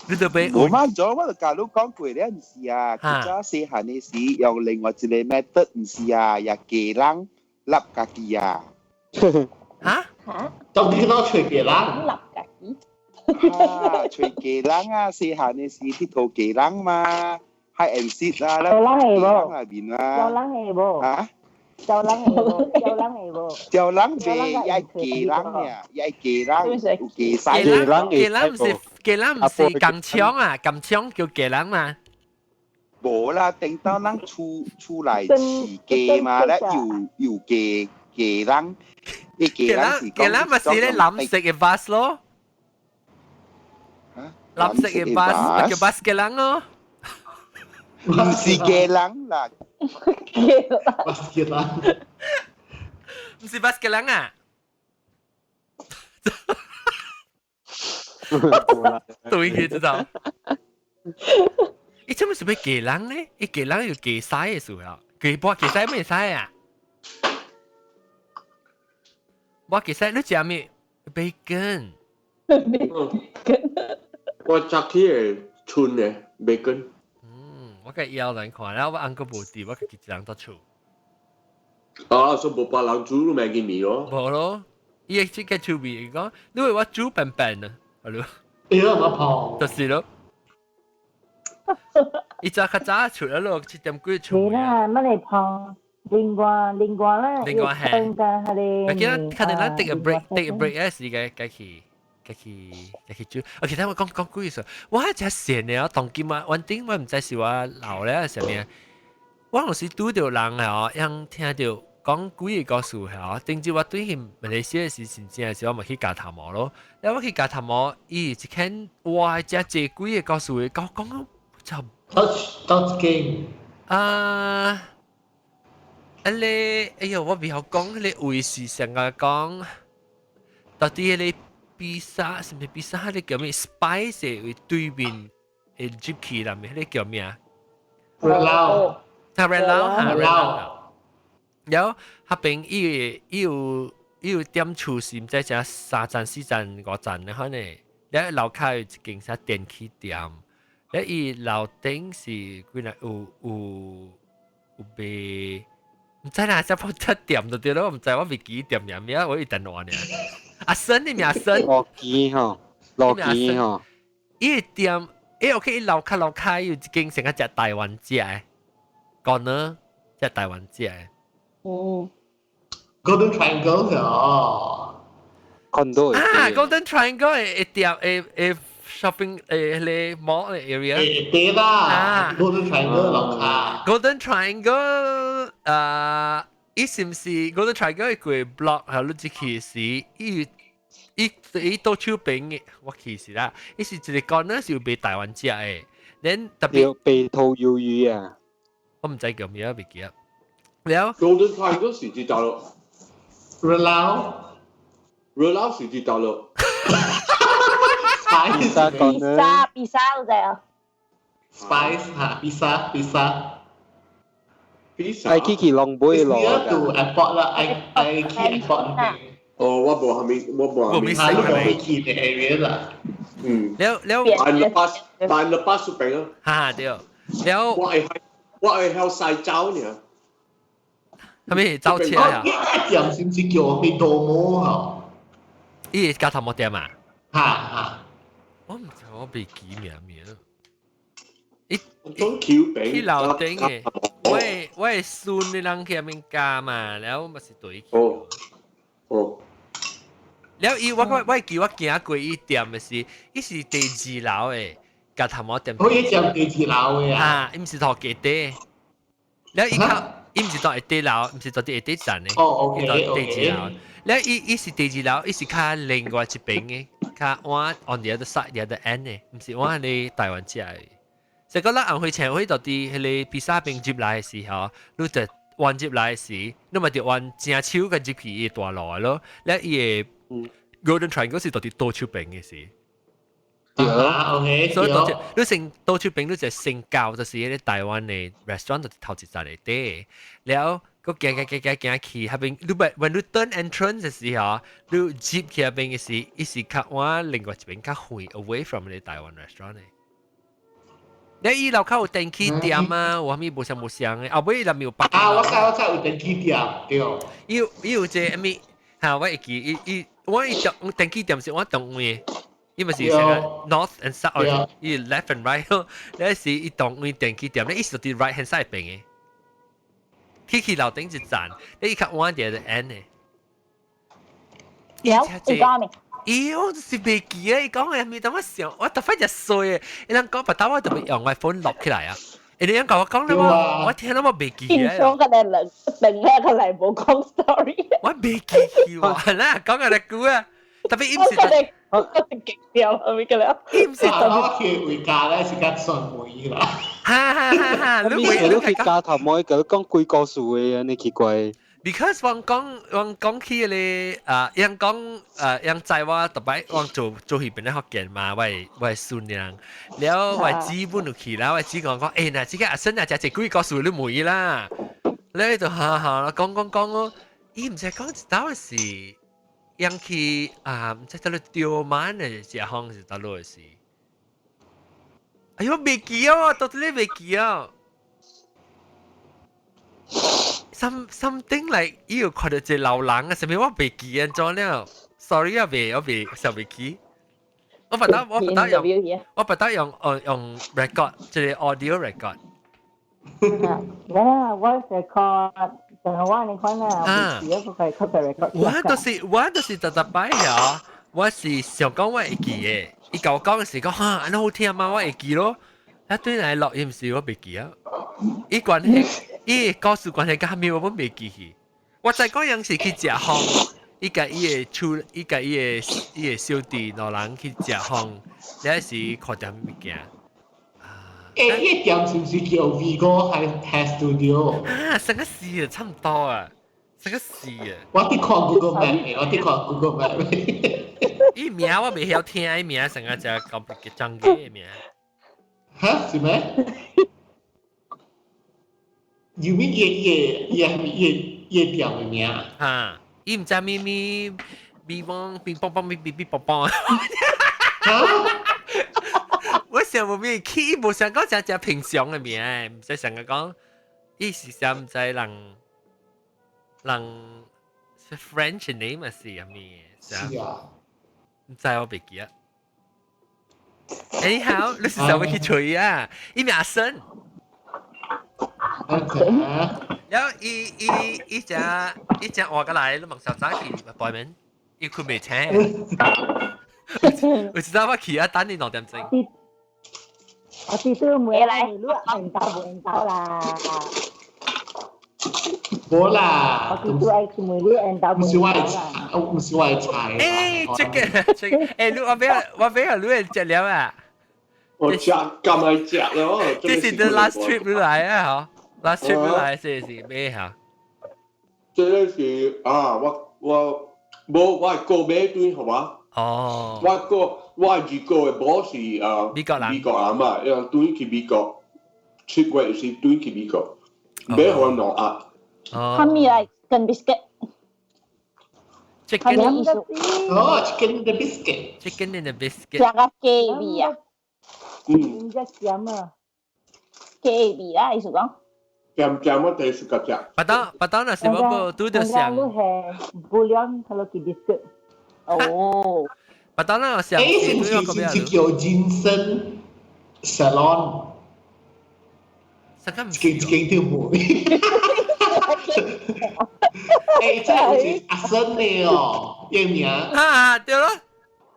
你都俾我媽咗，我就教你講過咧，毋是啊，較早細漢的時用另外一個 method，毋是啊，也雞人笠家己啊。嚇？嚇？當你攞揣雞人？笠家己？啊，揣雞人啊，細漢的時佚佗雞人嘛，hide and seek 啊，有人會無？內面啊。有人會無？啊？有人會無？有人會無？有人袂，也雞人爾，也雞人，有雞屎。雞人，雞人毋是雞人毋是鋼槍啊，鋼槍叫雞人嘛。無啦，等到咱厝厝內飼雞嘛，咧有有雞雞人，伊雞人是雞人咪是咧藍色嘅 bus 咯。藍色嘅 bus 叫 bus 雞人咯。毋是雞人啦。 bus 雞人。毋是 bus 雞人啊？對嘅知道。伊做咩是欲雞人咧？伊雞人有雞屎嘅時候，雞波雞屎咩屎啊？我雞屎你食咩？bacon。 bacon。我早起會春嘅 bacon。嗯，我個枵難看，然後我翁閣無佇，我家己一人佇厝。啊，所以無別人煮你麥見面咯。無咯，伊會這個趣味，伊講你為我煮笨笨啊，係咯。伊都冇胖。就是咯。伊早較早出來咯，7點幾出。是啦，乜你胖？另外另外啦，另外係。係我記得可能咱 take a break，take a break 嗰時該該去。該去該去煮，我其他我講講幾句，我真閒了，當今啊，反正我毋知是我老了啥物，我有時拄著人哦，樣聽著講幾个故事吼，頂次我對去馬來西亞時，真正時我嘛去鉸頭毛咯，了我去鉸頭毛，伊一間哇，真濟幾个故事，講講就到一間啊，啊咧，哎喲，我袂曉講彼个位是上個講，到底彼个。披薩是毋是披薩？彼个叫咩？Spice 位對面會入去啦，彼个叫咩啊？熱撈，啊熱撈哈熱撈。然後彼邊伊伊有伊有店厝是毋知成三層四層五層的款呢？了樓跤有一間啥電器店，了伊樓頂是幾若有有有賣，毋知啦，只鋪七店就對咯，毋知我袂記店名名，我有電話爾。阿生你名生，羅記吼，羅記吼，伊店，伊 OK，伊樓跤樓跤有一間成個食台灣食的，講呢，食台灣食的。哦，Golden Triangle 哦，condo 啊，Golden Triangle 的店，的的 shopping 的彼個 mall 的 area，對啦，Golden Triangle 樓跤，Golden Triangle 啊。伊是毋是 Golden Triangle 一個 block 係你入去時，伊伊伊倒手邊的，我去時啦，伊是一個 corner 是有賣台灣食的，then 特別白兔魷魚啊，我毋知叫咩，袂記得。了 Golden Triangle 是佇佗落？熱撈，熱撈是佇佗落？披薩披薩披薩有知啊？Spice 嚇，披薩披薩。愛去去龍尾咯。到 airport 啦，愛愛去 airport 那邊。哦，我無蝦米，我無蝦米。你無去的 area 啦。嗯。了了。辦了巴，辦了巴士餅啊。哈對。了。我會我會曉駛走呢。係咪走車啊？呢店是唔是叫咩多摩啊？伊家頭毛店啊？哈哈。我唔知我未記名名。伊種橋餅去樓頂嘅，我孫的人去那邊教嘛，然後嘛是對去。哦哦。了伊我記我行過伊店的是，伊是第二樓的，家頭毛店。我伊店第二樓的啊。啊，伊毋是頭家底。了伊較，伊毋是到下底樓，毋是到佇下底層的。哦，OK。伊到第二樓。了伊是第二樓，伊是較另外一邊的，較往 on the other side the other end 的，毋是往迄個台灣食的。所以講咱紅會前會到佇彼個披薩邊入來的時候，你就彎入來時，你嘛就彎正手佮入去伊大路的咯。了伊的 Golden Triangle 是到佇倒手邊的時。啊，OK。所以倒手，你先倒手邊，你就先到就是彼個台灣的 restaurant 就是頭一層的底。了，閣行行行行行去，彼邊你欲 when 你 turn entrance 的時候，你入去彼邊的時，伊是較往另外一邊較遠 away from 彼個台灣 restaurant 的。你伊樓跤有電器店啊，有啥物無相無相的，後尾伊內面有百。啊，我知有電器店，對。伊有一個啥物？嚇，我會記，伊伊我伊中電器店是我同位，伊嘛是成個 north and south，伊 left and right，你是伊同位電器店，你伊是佇 right hand side 邊的。去樓頂一層，你伊較往佇個 end 的。有，伊講咩？咦，我就是袂記啊！伊講的物當我想，我特別就衰的。伊人講，別打我特別用 iPhone 錄起來啊。伊人講我講了我，我聽了我袂記啊。印象個來兩兩個來無講 story。我袂記去喎，啦講個來久啊。特別伊毋是，我我極掉後面個了。伊毋是特別去回家咧，是較順門啦。哈哈哈哈！你你去家頭毛，佢講鬼故事的，按呢奇怪。 Because 我講起咧，啊，人講，人知我特擺我做戲邊咧福建嘛，我孫人，了我姊本就去啦，我姊講講，欸，若這個阿孫啊，食一鬼故事你問啦，咧就哈哈講講講咯，伊毋知講一道是，人去啊，毋知佗落吊滿的食風是佗落的是，哎喲，袂記哦，到底袂記哦。Something like 伊有看到一個老人啊，啥物我袂記按怎了？Sorry 啊，袂我袂想袂記。我不得用 record，這個 audio record。啊，voice record，就係我你看啊，唔是我係 copy record。我就是特特擺啊，我是想講我會記的，伊共我講的時講哈，按呢好聽嗎？我會記咯。啊，對來錄音時我袂記啊。伊關係，伊故事關係佮啥物我袂記去。我知講樣是去食風，伊共伊的厝，伊共伊的小弟兩人去食風，了時看著物件。欸，彼店是毋是叫 Vigo Hair Studio？啊，成個是啊，差唔多啊，成個是啊。我佇看 Google Map，我佇看 Google Map。伊名我袂曉聽，伊名成個只 complicated 長嘅名。哈？是咩？You mean 伊伊伊伊伊店的名？哈，伊毋知咪咪咪邦乒乓乓咪咪咪邦邦。哈？我想無咩去，伊無想講只只平常的名，毋使想講，伊是想毋知人人是 French name 還是啥物？是啊，毋知我袂記啊。Anyhow，你是想欲去揣伊啊？伊名阿森。然後伊只換過來，你問小早去 appointment，伊困袂醒。我知道我去啊，等你2點鐘。我至少每來你緣投無緣投啦。無啦。我至少愛去問你緣投無毋是我的菜，毋是我的菜。欸，這個這個，欸，你我欲你會食了啊？我食咁愛食咯。這是 the last trip 你來啊，嗬？last trip 你來是咩嚇？這個是啊，我無我係過尾段好嘛？哦。我二個的某是啊美國人，美國人嘛，伊人轉去美國，7月是轉去美國，買予兩盒。哦。啥物來跟 biscuit？ Chicken 哦，chicken the biscuit。 Chicken and the biscuit。食個雞味啊！嗯。只鹹啊！雞味啦，意思講。鹹鹹我第一個食。巴當巴當那是我無拄著上。你係 bouillon Hello Kitty biscuit。哦。巴當那上。誒，是是是叫 Jinsen Salon。一間一間店門。誒，這個是阿森的哦，伊名。啊，對咯，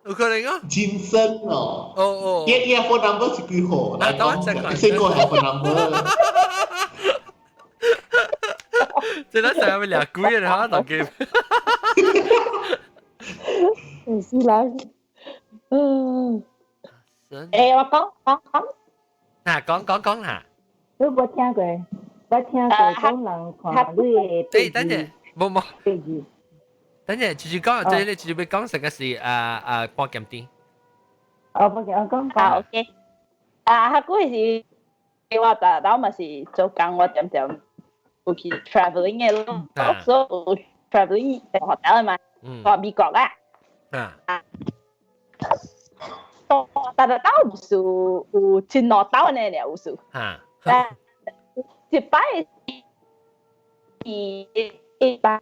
有可能哦。 Jinsen 哦。哦哦。伊伊 phone number 是幾號？來講，這個係 phone number。這咱成日咪掠鬼啊！嚇，大家。唔是啦，嗯。誒，我講講講。啊，講講講下。你無聽過？我聽過講人看你的。誒，等陣，冇冇。等陣，就是講，即係你就是要講成個是啊啊半鹹甜。哦，半鹹，講啊，OK。啊，較久是，我逐晝嘛是做工，我點點有去 travelling 的咯，所以 travelling 學校嘛，我美國啊。啊。但係兜唔是有真兩兜呢，有數。啊。一擺伊一般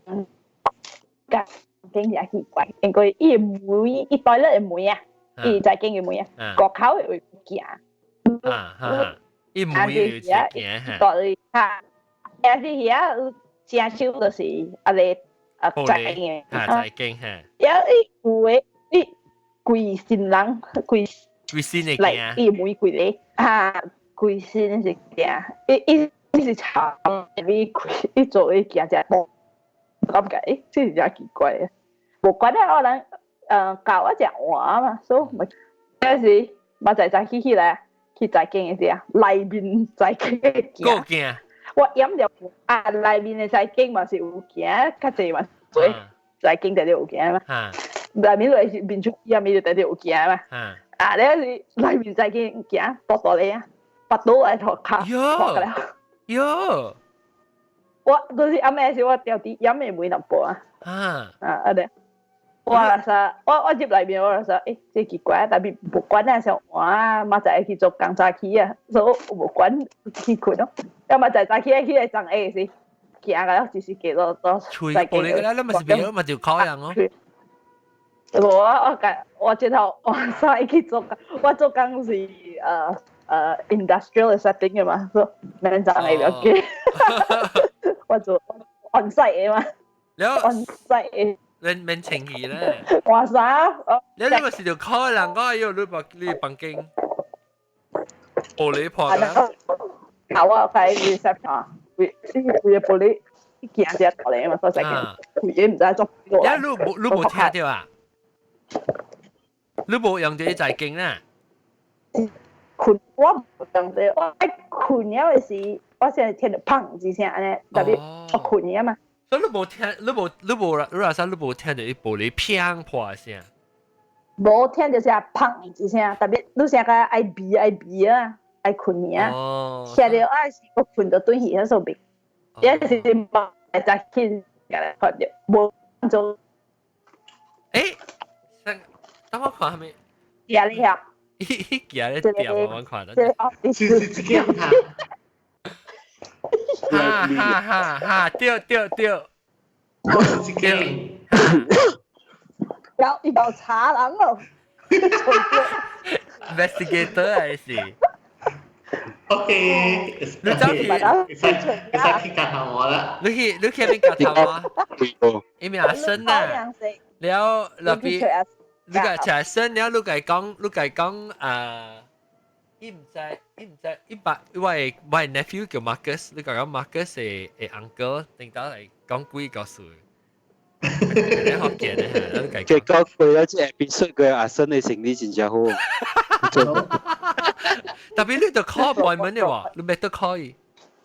甲經也奇怪，因為伊門伊對咧門啊，伊在經嘅門啊，國口會行。啊哈，伊門會行哈。對哈，也是遐正手就是啊個啊在經嘅。啊在經哈。也伊有誒，伊規身人規規身會行。伊門規個啊，規身是行，伊伊。你是查你開，你做伊行只步，感覺誒，這是真奇怪啊！無關啊，我人教我食碗嘛，所以咪有時嘛在早起起來去財經的時啊，內面財經的行，我飲著啊，內面的財經嘛是有行，較濟嘛做財經特別有行嘛，內面就是面出去啊，面就特別有行嘛，啊，你是內面財經行，多多咧啊，拔刀來塗骹，塗了。喲！我就是暗暝時，我掉啲飲嘅每淡薄啊。啊啊啊對！我話說，我我入內面，我話說，欸，這奇怪，特別無管啊，像我明仔去做工早起啊，所以無管去困咯。要麼在早起起來上下時，行個了，只是幾多多。吹玻璃個啦，你咪是變咗咪就烤人哦。無我我我這頭我使去做工，我做工是industrial setting 嘅嘛，所以免賺嘅了解。我做 on site 嘅嘛，on site 嘅。免免清氣咧。哇啥？你你咪是條烤人，我要你把你房間玻璃破啦。好啊，喺 reception 啊，規規個玻璃行只落嚟嘛，所以規個唔知做邊個。你無你無聽到啊？你無用到在經啦。困我無當時，我愛困了的時，我先聽到砰一聲按呢，特別我困了嘛。所以你無聽，你無你無你若說你無聽到伊玻璃砰破聲。無聽到聲砰一聲，特別你聲個愛鼻愛鼻啊，愛困啊。聽到啊是我困到轉去遐所邊，也是嘛會早起來看到無做。欸，等我看下面。呀你呀。伊行咧掂我看到。是是這個哈。哈哈哈哈！對對對。這個。有伊有查人咯。 Investigator 還是？ OK。你走去，會使去教下我啦。你去你去邊教頭啊？伊名阿生啊。了那邊。你個齊身，了你個講，你個講啊，伊毋知，伊毋知，伊把我的我的 nephew 叫 Marcus，你講講 Marcus 的的 uncle，頂到來講幾個事。你學見咧，你個結果過了這邊出個阿生的生理真正好。特別你就 call appointment 的喎，你咪得 call 伊。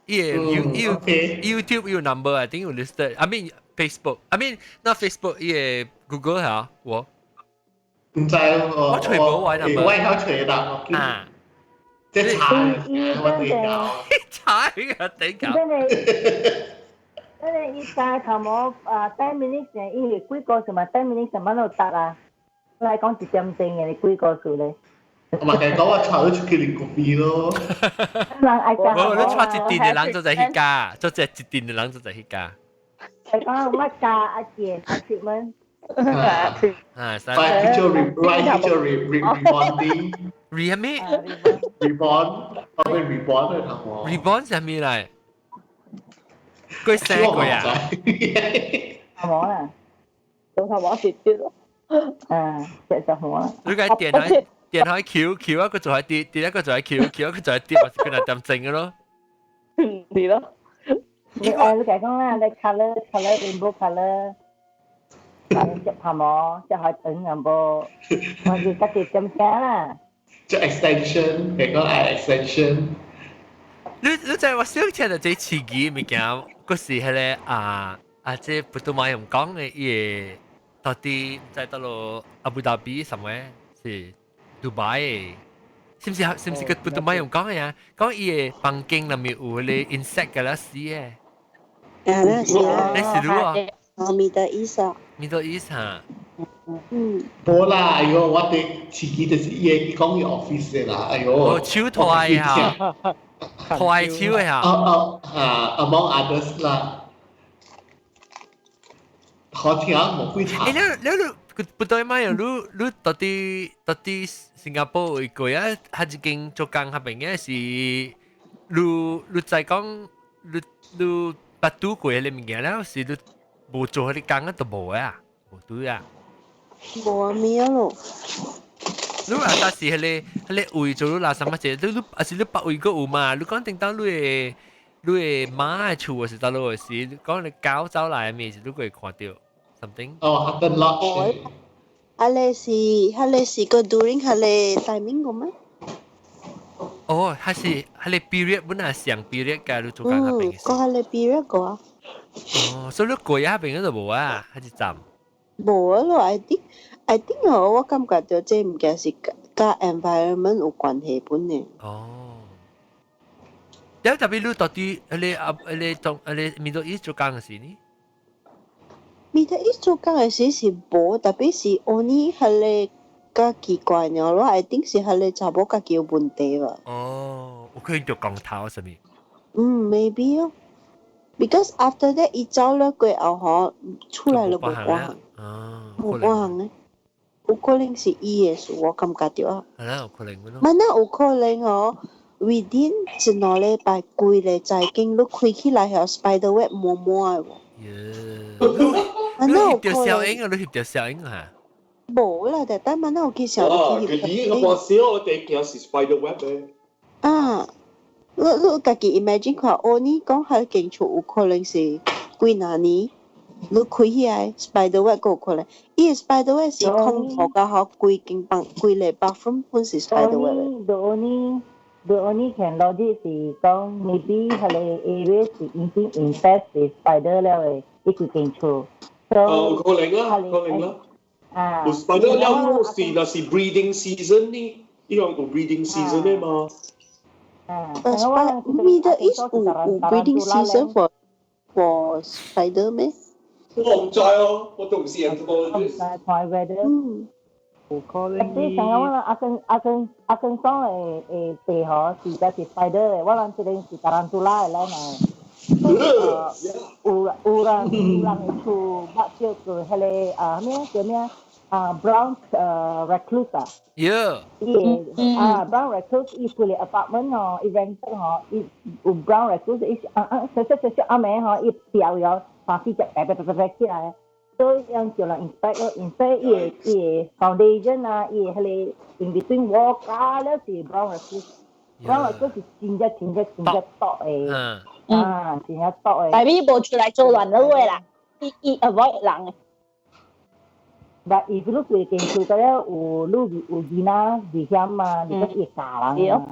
伊 you you YouTube 有 number I think 有 listed. I mean Facebook. I mean not Facebook，伊個 Google 嚇我。唔知我我隨無我 number，我曉揣啦。啊，這查我對搞。查個對搞。真係真係，伊三頭毛啊，10 minutes 伊幾個什麼10 minutes 什麼都得啊。來講一點鐘嘅，幾個數咧？我咪係講我帶你出去啉咖啡咯。人愛食。無，你帶一陣的人做在彼家，做這一陣的人做在彼家。係講乜加阿健阿 treatment。啊， Right 叫 re right 叫 rebonding。 re 咩？rebond，我咩 rebond 嚟頭？rebond 係咩嚟？佢生過啊？頭毛啦，做頭毛直接咯。嗯，食就好啦。你解電開電開橋橋一個做係跌，跌一個做係橋，橋一個做係跌，或是佢嚟點整嘅咯？係咯。你愛你講啦，你 color color rainbow color。食頭毛，食海豚咁噃，我是家己點寫啦。即 extension，係講愛 extension。你知我小聽到這刺激物件，嗰時彼个啊啊，這不都馬用講的，伊個到底在倒落阿布達比什麼是杜拜的，是毋是個不都馬用講的啊？講伊个房間內面有彼个 insect 嘅啦死的。啊，那是啊，那是汝啊？哦，Middle East 啊。 Middle East 哈。嗯。無啦，哎喲，我哋自己就是伊講伊 office 的啦，哎喲。哦，手拖的哈，拖手的哈。哦哦，啊，among others 啦。好聽無幾查。欸，你不對嘛？你到底新加坡有過啊？彼一間做工彼邊嘅是，你再講你捌拄過彼个物件了，是你無做彼个工啊，都無啊，無對啊。無啊，咩咯？你話當時彼个位做你垃圾乜嘢？你還是你別位閣有嘛？你講頂當你的媽的厝是佗落時，講你狗走來的物是你會看著 something。哦，Hutton Lodge。彼个是個 during 彼个 timing 個咩？哦，還是彼个 period 本來上 period 嘅，你做工彼邊。個彼個 period 個啊。哦，所以你過彼邊嗰度無啊，還是站？無啊咯，I think 哦，我感覺著這物件是佮 environment 有關係本嘅。哦。了特別你到底彼個啊彼個中彼個 Middle East 做工的時呢？ Middle East 做工的時是無，特別是 only 彼個較奇怪爾咯，I think 是彼個查某家己有問題吧。哦，有可能著光頭啥物？嗯，maybe 哦。Because after that，伊走了過後吼，出來就無半項，無半項咧。有可能是伊的事，我感覺著啊。係啦，有可能咯。萬那有可能哦，within 一兩禮拜，規个財經你開起來，還 spider web 滿滿的喎。你翕著小影啊？你翕著小影啊？無啦，但但萬那有去小哦，佢呢個我小我哋驚是 spider web 咧。啊，你家己 imagine 看，哦，你講彼間厝有可能是幾若年，你開起來 spider web 閣有可能，伊個 spider web 是空塗到好規間房規个 bathroom 本是 spider web。 The only can logic 是講 maybe 彼個 area 是已經 infest with spider 了的，伊規間厝。哦，有可能啦，可能啦。啊。有 spider 了是若是 breeding season 呢？伊樣有 breeding season 的嘛？啊。 Middle East 有 breeding season for spider 咩？我唔知哦，我都唔是 entomologist。看 weather。嗯。有可能。你像我阿根桑的地吼是就是 spider 的，我人這邊是 tarantula 的來嘛。有人的厝捌叫做彼个啊咩叫咩啊 brown recluse 啊。 伊個啊 brown recluse 伊規个 apartment 吼，伊 rent 吼，伊有 brown recluse 伊是啊啊小小小小暗暝吼，伊掉咗三四隻白白白白起來。所以樣叫人 inspect 咯，inspect 伊个 foundation 啊，伊个彼个 in between wall 加了是 brown recluse，brown recluse 是真正真正真正毒的，啊，真正毒的。但係伊無出來做亂了話啦，伊 avoid 人的。但 if 你規間厝個了有你有囡仔危險嘛，你閣會教人嘛。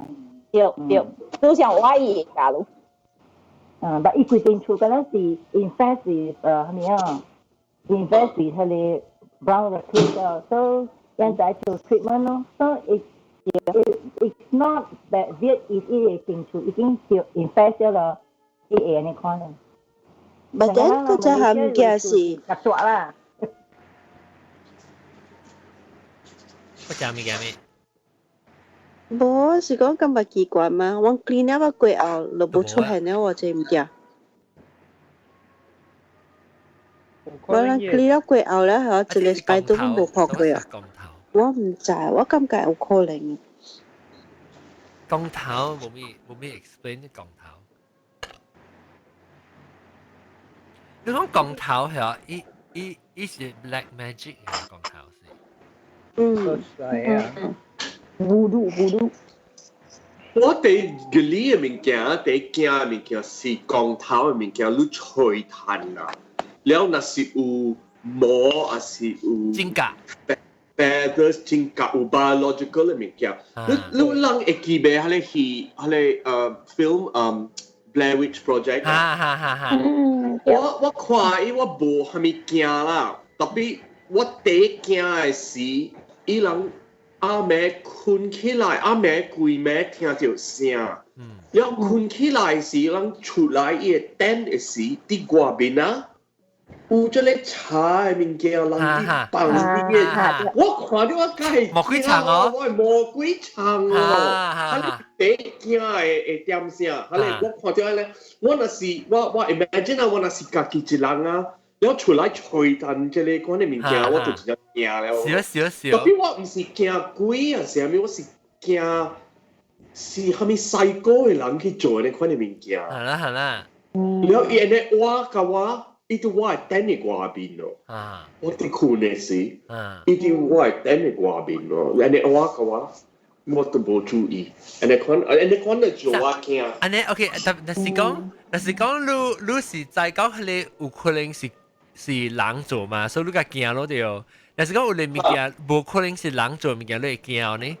對對，就像我伊會教你。嗯，但伊規間厝個了是 infest 是啥物啊？infest 是彼个 brown recluse，所以現在做 treatment 咯，所以 it's not that weird if 伊個間厝已經叫 infest 咗咯，伊會按呢款咯。 But then 嗰隻係物件是。合作啦。我食物件咩？無是講感覺奇怪嘛，我 clean 了過後就無出現了喎，這物件。我咱 clean 了過後咧，係一個 spider 都無破過啊。我毋知，我感覺有可能。降頭無咩無咩 explain 降頭。你講降頭係啊？伊伊伊是 black magic 嘅降頭是。嗯。係啊。 voodoo voodoo。我哋嘅呢個物件，第驚嘅物件是降頭嘅物件，你吹炭啊，了若是有毛，還是有真假？feathers 真假有 biological 嘅物件，你你人會記袂？彼个戲，彼个film Blair Witch Project 哈哈哈哈！我我看伊我無蝦米驚啦，特別我第一驚的是伊人暗暝睏起來，暗暝規暝聽著聲，了睏起來時，人出來伊的燈的時，佇外面啊。有這個茶的物件，人佇放佇個，我看著我梗係魔鬼藏哦，我係魔鬼藏哦，啊你第一驚的會點啥？啊你我看著咧，我若是我我 imagine 啊，我若是家己一人啊，了出來吹彈這個款的物件，我就真正驚了。是啊是啊是啊。特別我毋是驚鬼啊，啥物，我是驚是蝦米細個的人去做這款的物件。係啦係啦。了伊按呢挖共我。伊佇我的燈的外面咯，我佇睏的時，伊佇我的燈的外面咯，按呢挖共我，我都無注意，按呢款，按呢款就做我驚。按呢 OK，但但是講，但是講你你是在講彼个有可能是是人做嘛，所以你較驚咯對。但是講有个物件無可能是人做物件，你會驚呢？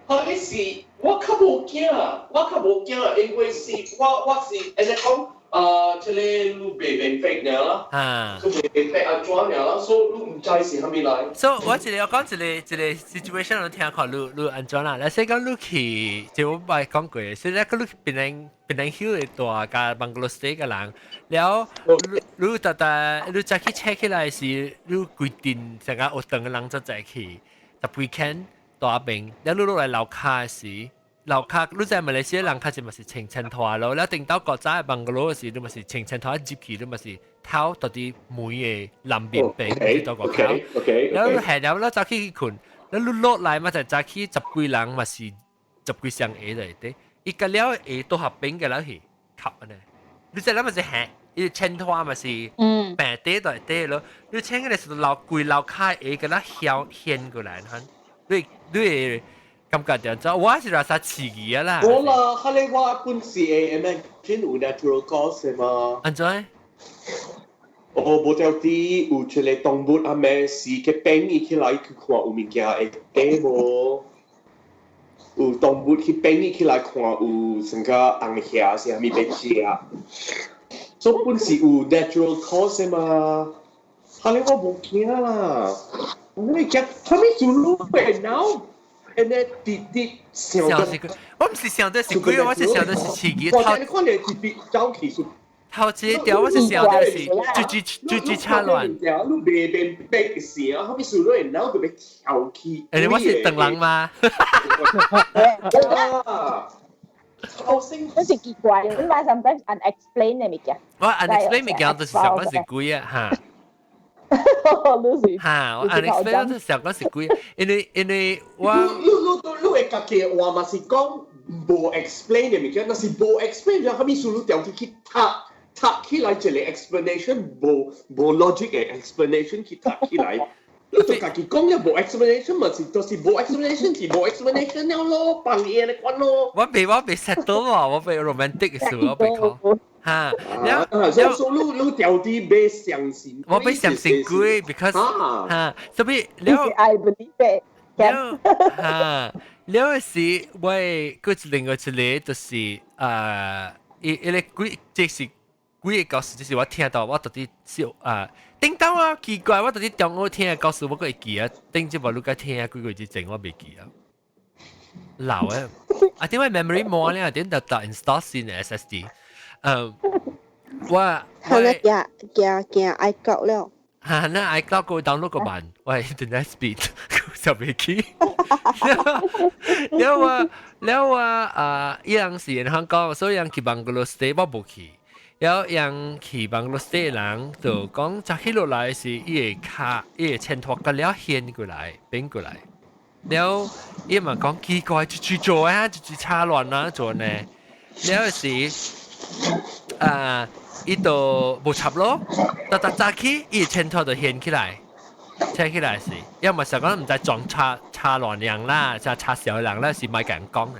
啊，彼是我較無驚，我較無驚，因為是我我是按呢講。啊，這個你袂免費爾啦，啊，你袂免費按怎爾啦，所以你毋知是啥物來。所以我一個我講一個一個 situation，你聽看你你按怎啦？例如講你去，就我捌講過，是咧講你檳城檳城 hill 的大共 bungalow stay 的人，了你你逐逐你早起 check 起來是，你規陣成個學堂的人才早去，十幾間大邊，了你落來樓跤的時。樓跤，你知馬來西亞人較濟嘛是穿穿拖咯，了頂到國早的 bungalow 時，你嘛是穿穿拖入去，你嘛是頭到佇門的南面邊，到外口。了你下了，你早起去睏，了你落來嘛就早起十幾人嘛是十幾雙鞋來的，伊個了鞋都合邊個了去，吸按呢。你知咱嘛是下，伊穿拖嘛是平底就底咯，你穿個是樓規樓跤鞋個了掀掀過來，你你會。感覺著就我是話啥刺激啊啦。無啦，彼个我本是會 imagine 有 natural cause 嘛。按怎？哦，無條啲有一個動物啊咩死去變伊起來去看有物件會底無？有動物去變伊起來看有成個紅蟻是啥物欲食？所以本是有 natural cause 嘛。彼个我無驚啦，我驚，啥物事你會腦？按呢直直想到，我毋是想到是鬼，我是想到是刺激。頭你看你直直走去是頭一條我是想到是最最最最差亂。你袂變白聲，後尾數你會腦就欲跳起。欸，我是唐人嗎？頭先都是奇怪，你買 sometimes unexplained 的物件。我 unexplained 物件就是想講是鬼啊，哈。哈，我 unexplained 就是想講是鬼，因為因為我你你你會家己的話嘛是講無 explain 的物件，若是無 explain 就後尾數你調去去讀讀起來一個 explanation 無無 logic 的 explanation 去讀起來，你就家己講了無 explanation 嘛是就是無 explanation 是無 explanation 了咯，放伊按呢款咯。我袂我袂 settle 喎，我袂 romantic 的事，我袂講。哈，了了，所以你你調啲欲相信，我欲相信鬼，because 哈，所以了 I believe it。了哈，了是我閣另外一個就是伊伊个鬼，這是鬼的故事，就是我聽到我到底是啊，頂當啊奇怪，我到底中午聽的故事我閣會記啊，頂這無你閣聽幾個月之前我袂記啊。老的，啊點解 memory 滿了？點就就 install 新的 SSD。我我驚驚驚 iCloud 了。哈，那 iCloud 個 download 個慢，喂，internet speed。就袂記。了我了我啊，伊人是香港，所以人去 bungalow stay 我無去。了人去 bungalow stay 人就講早起落來是伊個跤，伊個前拖個了掀過來，變過來。了伊嘛講奇怪，一去做啊，一去插亂啊做呢。了是啊，伊就無插咯，逐逐早起伊個前拖就掀起來。扯起來是，要麼是講毋知撞插插亂人啦，就插小人啦，是莫共人講嘅。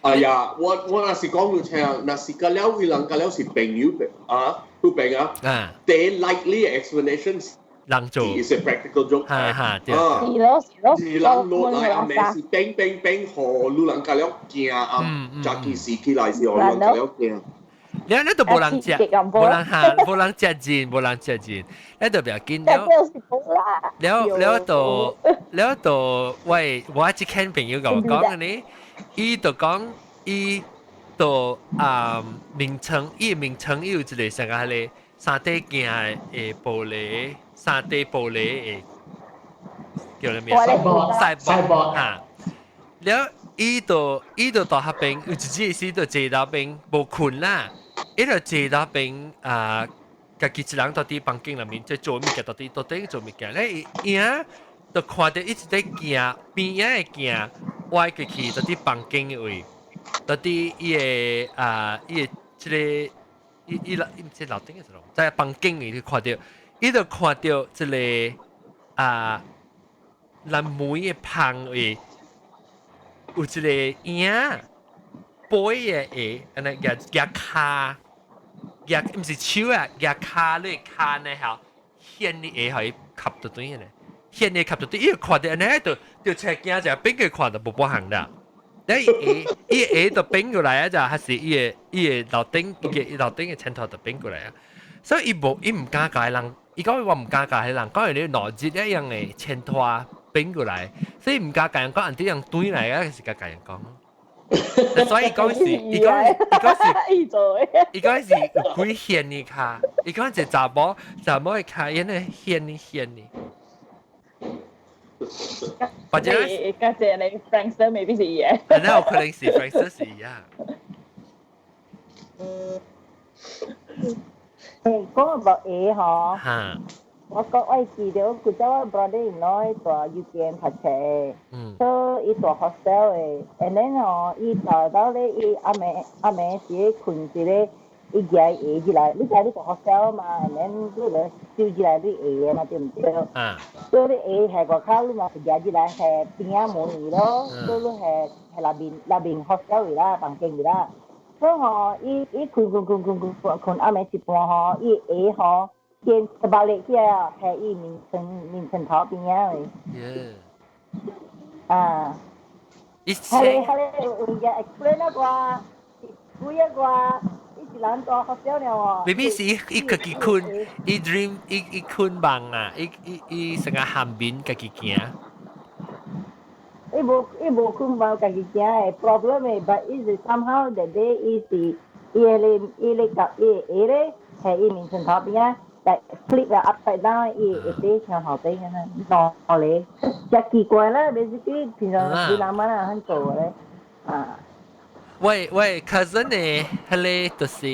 哎呀，我若是講你聽，若是個了為人個了是朋友啊，有朋啊，the likely explanation 人做 is a practical joke。哈哈，對。是咯是咯，是人落來啊，咩是冰冰冰，予女人個了驚啊，早起時起來是予人個了驚。你你都無人食，無人下，無人接近，無人接近，你都不要緊了。了了就了就，喂，我一間朋友共我講嘅呢，伊就講伊就啊名稱，伊名稱伊有一個啥個彼個三底鏡的玻璃，三底玻璃的叫啥名？賽博嚇。了伊就到彼邊，有一日時就坐到邊無睏啦。伊就坐到邊啊，家己一人到佇房間內面，在做物件，到底做物件。咧伊影就看著一直佇行邊仔的鏡歪過去，到佇房間的位，到佇伊的啊，伊的這個伊伊樓，伊毋是樓頂的是在房間裡看著，伊就看著這個啊，咱門的旁位有一個影，背的下，按呢蜈蜈跤。蜈毋是手啊，蜈跤你跤呢吼，掀你下予伊合到對呢，掀你合到對，伊看著按呢就就出鏡就變過看就無半項啦。咧伊下伊下就變過來啊，就還是伊個樓頂伊個樓頂的前頭就變過來啊。所以伊無伊毋敢共人，伊講我毋敢共彼人講，你腦子一樣的前拖變過來，所以毋敢共人講，按這樣轉來啊，是共人講。所以講是，伊講是，伊講是有鬼掀你跤，伊講一查某的跤，伊呢掀你掀你。或者，家姐你 Frankster 未必是伊嘅。係咧，有可能是 Frankster 是伊啊。誒，講到下嗬。嚇。我講我記得，古早我 brother in law 蹛 UKM 讀冊，所以伊蹛 hostel 的，and then 吼，伊到到咧，伊暗暝暗暝時咧睏一个，伊舉鞋入來，你知你蹛 hostel 嘛，and then 你就收入來你鞋嘛，對毋對？所以你鞋喺外口，你嘛是舉入來係邊仔門咯，所以你係係內面 hostel 位啦，房間位啦。所以吼，伊伊睏睏睏睏睏睏暗暝一半吼，伊鞋吼。先十八里起來係伊眠床眠床頭邊仔的。啊。伊係係有嘢 explain 啊啩，幾啊啩，伊一人蹛學校了喎。 maybe 是伊伊家己睏，伊 dream 伊伊睏夢啊，伊伊伊成個喊眠家己行。伊無睏夢家己行的 problem 的，but 伊是 somehow that day 伊是伊個伊咧甲伊個鞋咧，係伊眠床頭邊仔。like flip 啊 upside down 伊會跌向後邊咁樣，落嚟，真奇怪啦！basically 平常時人嘛很做咧，啊。喂喂，cousin 呢？彼个就是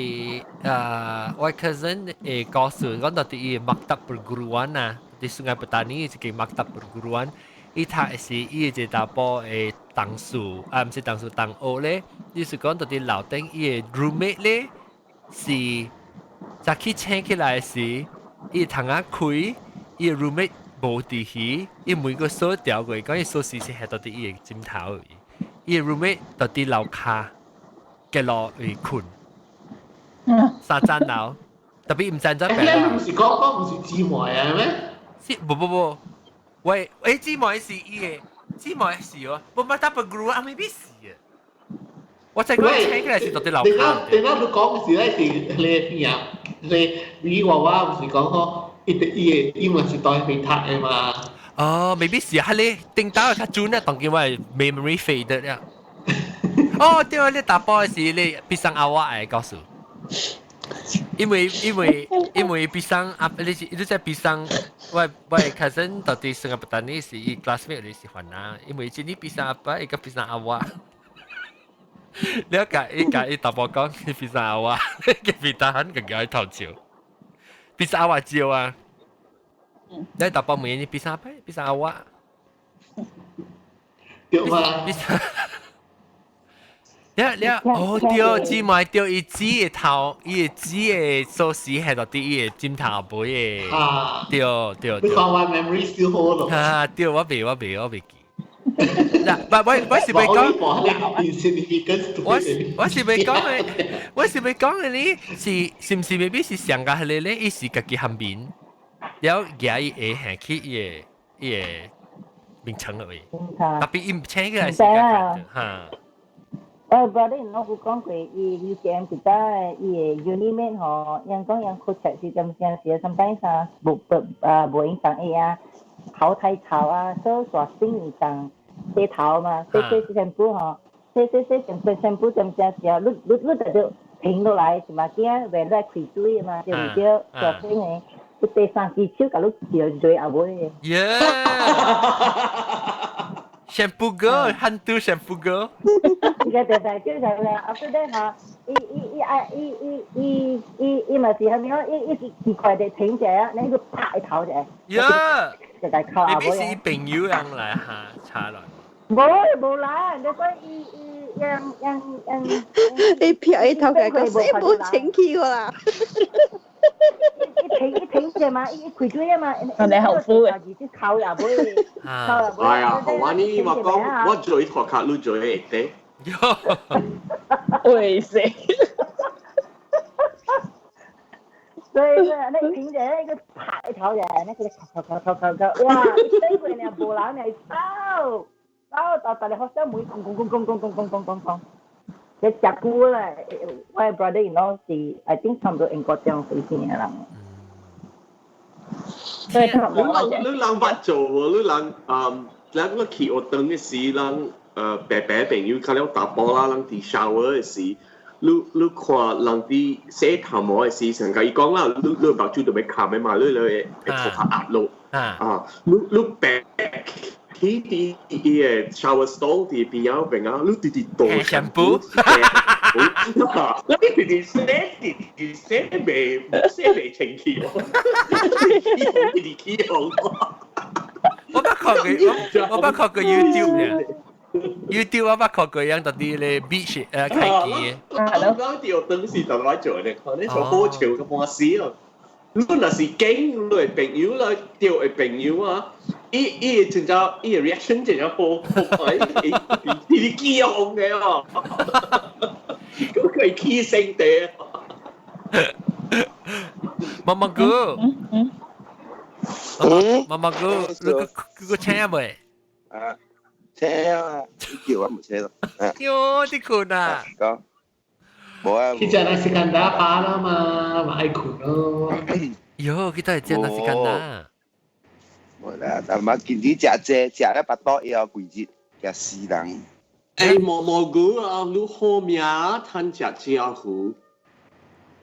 啊，我 cousin 會告訴講到佇 maktab perguruan 啊，佇 Sungai Petani 一個 maktab perguruan，伊讀的是伊一個查埔的同事，啊，毋是同事同學咧，意思講到佇樓頂伊的 roommate 咧是。早起醒起來時，伊窗仔開，伊 roommate 無佇彼，伊門閣鎖掉過，講伊鎖匙是係到佇伊的枕頭位，伊 roommate 到佇樓跤閣落去睏，三層樓，特別毋知怎變。你毋是講講毋是姊妹啊咩？是，無無無，喂，欸姊妹是伊的，姊妹是哦，無 maktab perguruan 啊，未必是啊。我就講請起來是到佇樓跤。頂下你講是咧是你邊啊？你你娃娃毋是講吼，伊伊伊嘛是當彼讀的嘛？哦，maybe 是啊，你頂到較準啊，當今我 memory fade 了。哦，對啊，你打波時你必上阿我的告訴。因為比上啊，你是你在比上，我 cousin 到底 Sungai Petani 是伊 classmate 你是煩啊，因為這你比上阿爸，伊個比上阿娃。你一甲伊甲伊大伯講，你比上阿娃，個比大漢更加頭笑，比上阿娃笑啊！你大伯問你比上阿爸，比上阿娃。對嘛？比上。了了，哦對，姊妹對，伊指的頭，伊的指的鎖匙係到底伊的枕頭尾的。啊，對對對。你講我 memory still hold 咯。啊，對，我未記。嗱，唔我是欲講，我是欲講的，我是欲講的呢，是毋是 maybe 是上個彼个咧？伊是家己含面，了舉伊下下去伊的眠床落去，特別伊毋請起來是家己哈。我 brother in law 有講過，伊 UTM 一擺伊的 uni mate 吼，人講人考冊是點聲時，sometimes 啊，無不啊無影響伊啊，頭太臭啊，所以煞醒伊當洗頭嘛，洗洗洗 shampoo 吼，洗洗洗 shampoo shampoo 點聲時啊，你就停落來是嘛？驚袂來開水嘛，對毋對？煞醒的，你第三支手共你掉落後尾的。 Yeah! Shampoo girl, hantu shampoo girl. 對對對，就是啦。After that 哈，伊伊伊愛伊伊伊伊伊嘛是蝦米講？伊伊是奇怪的停者啊，你個拍伊頭者。 Yeah. 就來靠後尾。你是朋友人來哈查來。無無啦，你講伊伊樣樣樣。你撇伊頭家講死無清氣啦。一停一停者嘛，伊開水啊嘛。人哋後悔嘅。自己靠後尾，靠後尾。係啊，我呢話講，我做頭殼，你做會得。會死。對對，那停者那個拍頭者，那個扣扣扣扣扣，哇！一過呢，無人呢，走走到大家學校門，咣咣咣咣咣咣咣咣咣。你食久啦，我 brother in law 是，I think 差唔多英國這樣水平的人。對，你人捌做無？你人咱我去學堂的時，人白白朋友較了查埔啦，人佇 shower 的時，你看人佇洗頭毛的時，上共伊講啦，你目睭就欲冚的嘛，你會頭殼壓落啊，你白去佇伊的 shower stall 佇邊仔邊啊，你直直倒 shampoo，你直直洗，直直洗袂洗袂清氣喎，直直起紅。我捌看過 YouTube 呢，YouTube 我捌看過樣到佇咧 beach 開機的。我講掉當時就來做咧，看你做好笑個半死咯。你若是驚你的朋友啦，釣的朋友啊，伊伊真正伊的 reaction 真正好好看，伊伊起紅的哦，咁佢起聲地。毛毛哥，毛毛哥，你個請未？啊，請啊！你叫我唔請咯。喲，你困啊？講，冇啊。去食 nasi kandar 飽啦嘛，嘛愛困咯。喲，佢都係食 nasi kandar。冇啦，但係見啲食這食了腹肚以後，規日食死人。欸，毛毛菇啊，你好命，趁食蕉糊。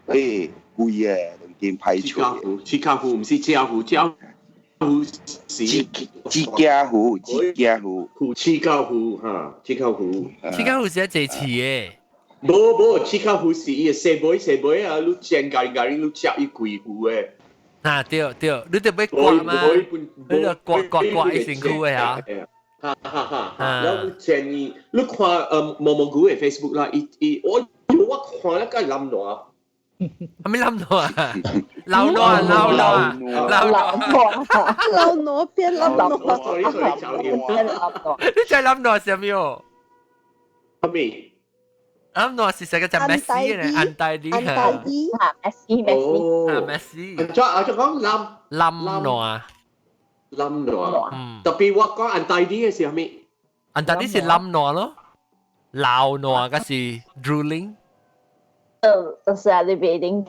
欸，貴嘅，兩間排除。赤腳糊，唔是蕉糊，蕉糊是。赤腳糊，赤腳糊。糊赤腳糊哈，赤腳糊。赤腳糊是一隻刺的。無無，赤腳糊是伊的細尾細尾啊，你煎咖喱咖喱，你食伊規糊的。啊對對，你著欲刮嘛？你著刮刮刮伊身軀的啊！哈哈哈！然後你建議你看毛毛菇的 Facebook 啦，伊伊我我看了個冧挪。係咪冧挪啊？老挪啊，老挪啊，老挪。老挪變冧挪。 sorry sorry，走你真係冧挪係咩？係咪？冧挪是成個就 messy 咧，untidy。 untidy。啊，messy messy。啊，messy。再啊，再講冧冧挪。冧挪。特別我講 untidy 嘅時候咩？untidy 是冧挪咯，老挪嘅是 drooling。 Salivating。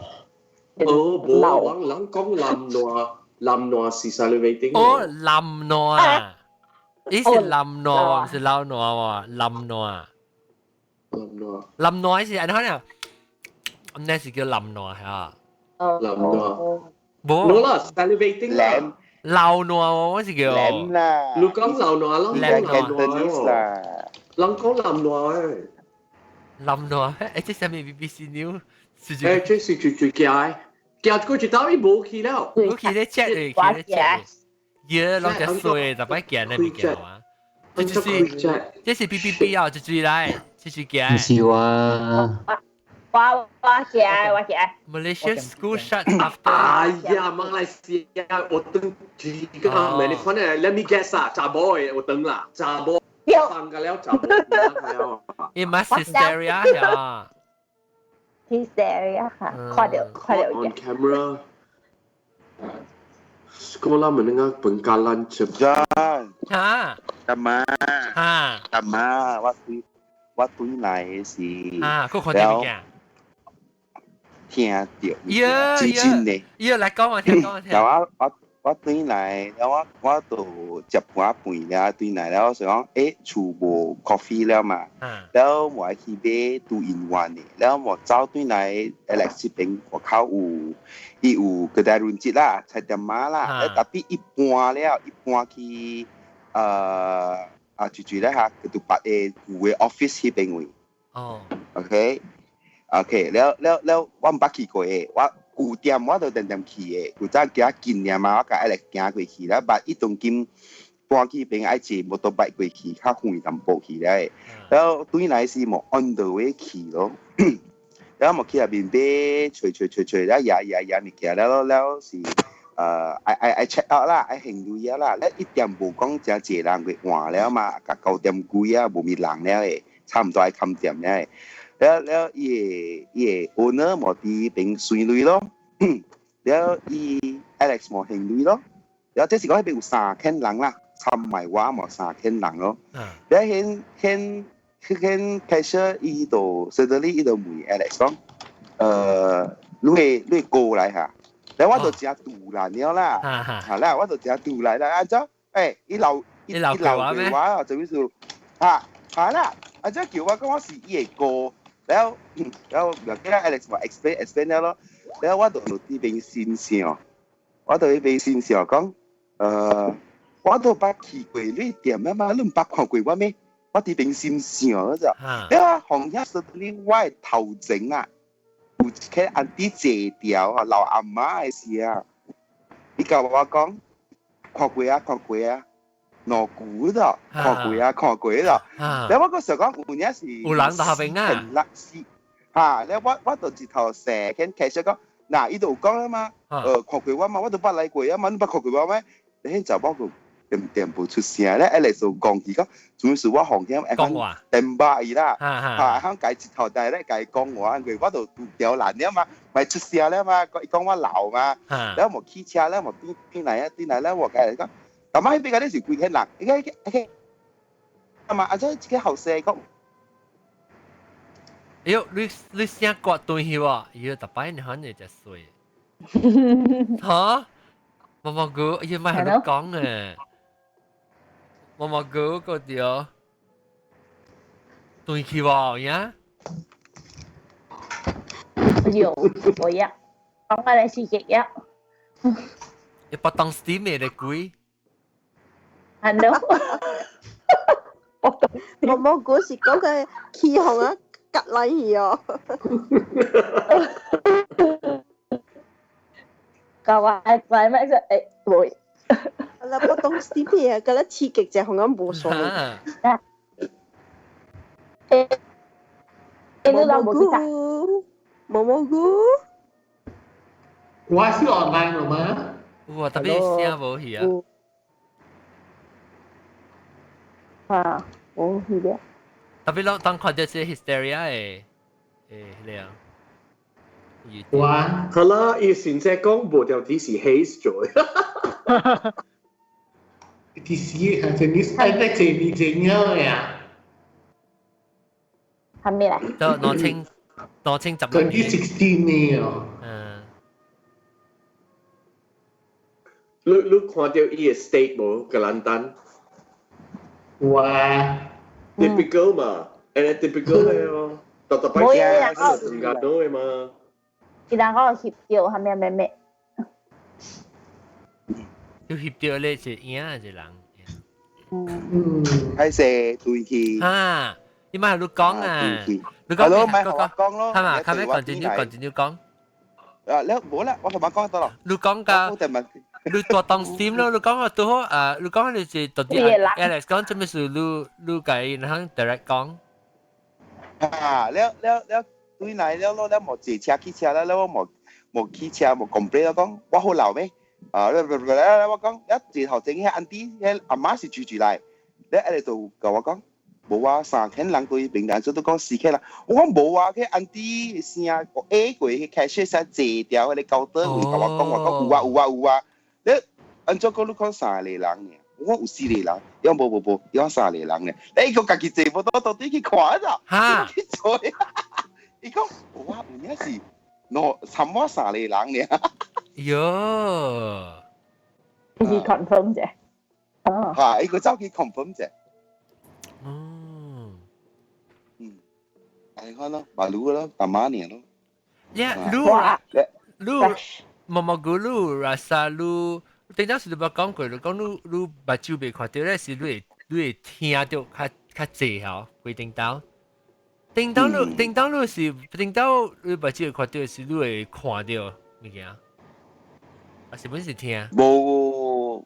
哦，無，我人講冧挪，冧挪是 salivating。哦，冧挪啊！伊是冧挪，唔是老挪喎，冧挪。冧挪。冧挪是按怎呢？那是叫淋挪嚇。淋挪。冇。冇啦，salivating 啦。流挪我是叫。淋啦。你講流挪咯，淋挪啦。人講淋挪誒。淋挪，誒，這啥物 BBC News？誒，這是最最驚的，驚過一道伊無去了。無去咧 check 咧，去咧 check。耶，攏只衰，特別驚咧物件啊！這就是這是 BBB 啊，這最來，這是驚。唔是話。我驚，我驚。 Malaysia school shut after。哎呀，馬來西亞我等幾個啊？你看咧，Let me guess 啊，查某的我等啦，查某放個了，查某了。伊 mass hysteria 呀。 Hysteria 嚇，看到看到。 On camera. Sekolah Menengah Pengkalan Chepa. 嚇。幹嘛？嚇。幹嘛？我對來的是。啊，佢看到物件。聽到，真真的。耶，來講我聽，講我聽。然後我對來，然後我就食半飯了，對來了，我想講，欸，厝無 coffee 了嘛，然後我去買 two in one 的，然後我走對來 Alex 這邊外口有，伊有 kedai runcit 啦，菜店仔啦，tapi 伊搬了，伊搬去啊，住住咧嚇，佢就別的舊的 office 彼邊位。哦。 OK。OK，了了了，我毋捌去過的，我舊店我都定定去的，舊早行近爾嘛，我共 Alex 行過去了，但伊當今搬去邊愛坐摩托車過去，較遠淡薄去了的。然後對來是無 on the way 去咯，然後無去內面買，揣揣揣揣，了也也也物件了了是，愛 check out 啦，愛還鐳啊啦，了一店無講誠濟人去換了嘛，甲9點幾啊，無物人了的，差毋多愛關店了的。了了，伊的 owner 無佇邊隨鐳咯，了伊 Alex 無還鐳咯，了這是講彼邊有三千人啦，參埋我無三千人咯。了彼 cashier 伊就 suddenly 伊就問 Alex 講，你會過來哈？了我就誠突然了啦，嚇啦，我就誠突然啦，按怎？欸，伊留伊留過我，就意思，嚇嚇啦，按怎叫我講我是伊的哥。然後，然後又記得 Alex 話 explain explain 了咯，然後我就佇邊心想，我就佇邊心想講，我都捌去過你店啊嘛，你毋捌看過我咩？我佇邊心想嗰隻，了我紅遐說你我的頭前啊，有一個 auntie 坐掉啊，老阿媽的時啊，伊共我講，看過啊，看過啊。兩句咯，看過啊，看過咯。了我個時候講有影是有人在後邊啊。是嚇，了我就一頭成間開始講，嗱，伊就有講啦嘛，看過我嘛，我都捌來過啊嘛，你捌看過我咩？你彼查某個點點無出聲咧，Alex 就講伊講，主要是我風險會電話伊啦，嚇，響家一頭大咧，共伊講話，因為我就刁難了嘛，咪出聲了嘛，伊講我老嘛，了無汽車了無轉轉來啊，轉來了我共伊講。咁啊，彼邊個你是幾千人？伊個伊個，啊嘛，啊這這個後生講。哎呦，你聲割斷去喎，伊個特擺你可能就衰。嚇？毛毛菇，伊咪喺度講嘅。毛毛菇個條斷去喎，呀？有，我呀，講我來是極呀。一百當 steam 嘅鬼。 Hello，毛毛菇是講個起哄啊，隔來去哦。教我怪咩啫？誒，會。啦，不懂 C P 啊，覺得刺激就紅咁無數。誒，毛毛菇，毛毛菇。我是 online 了嗎？哇，特別聲無去啊！啊，無去了。特別當看到這 hysteria 的誒，了。哇！好啦，伊先生講無條只是 haze 咗。啲事係真係係真係真樣呀！係咩嚟？都2010 年。2016年哦。嗯。你看到伊的 state 無？吉蘭丹。哇！Typical 嘛，誒 typical 的哦，特特擺驚，唔敢攞的嘛。伊人講翕著，係咩咩咩？要翕著咧是影是人。嗯，係射對去。啊，你咪你講啊，你講，係咯，咪我講咯。係嘛？係咪 continue continue 講？啊，你冇啦，我同我講得咯。你講㗎，你大當心咯。你講話拄好啊，你講你是到底 Alex 講做咩事？你你計然後 direct 講。啊，了了了，對來了咯，了無坐車去車啦，了我無無去車無 complain 咯，講我好老咩？啊，了了我講，一坐頭前彼 auntie，彼阿媽是住住來，了一就共我講，無啊，三千人對平台，做都講四千人，我講無啊，彼 auntie 聲個 A 過去 cashier 聲坐掉，彼個高德會共我講，我講有啊有啊有啊，你按怎講你講三個人爾，我講有四個人，伊講無無無，伊講三個人爾，你伊個家己坐無到到底去看咋？哈，去坐，伊講無啊，有影是，喏，差唔多三個人爾。喲，是 confirm 啫。哦，嚇，伊個走去 confirm 啫。哦，嗯，係看咯，馬路咯，大馬年咯。呀，你你毛毛菇你 rasa 你，頂當時你捌講過，你講你你目睭袂看著咧，是你會你會聽著較較濟吼，規頂當。頂當你頂當你是頂當你目睭會看著是你會看著物件，啊是本是聽？無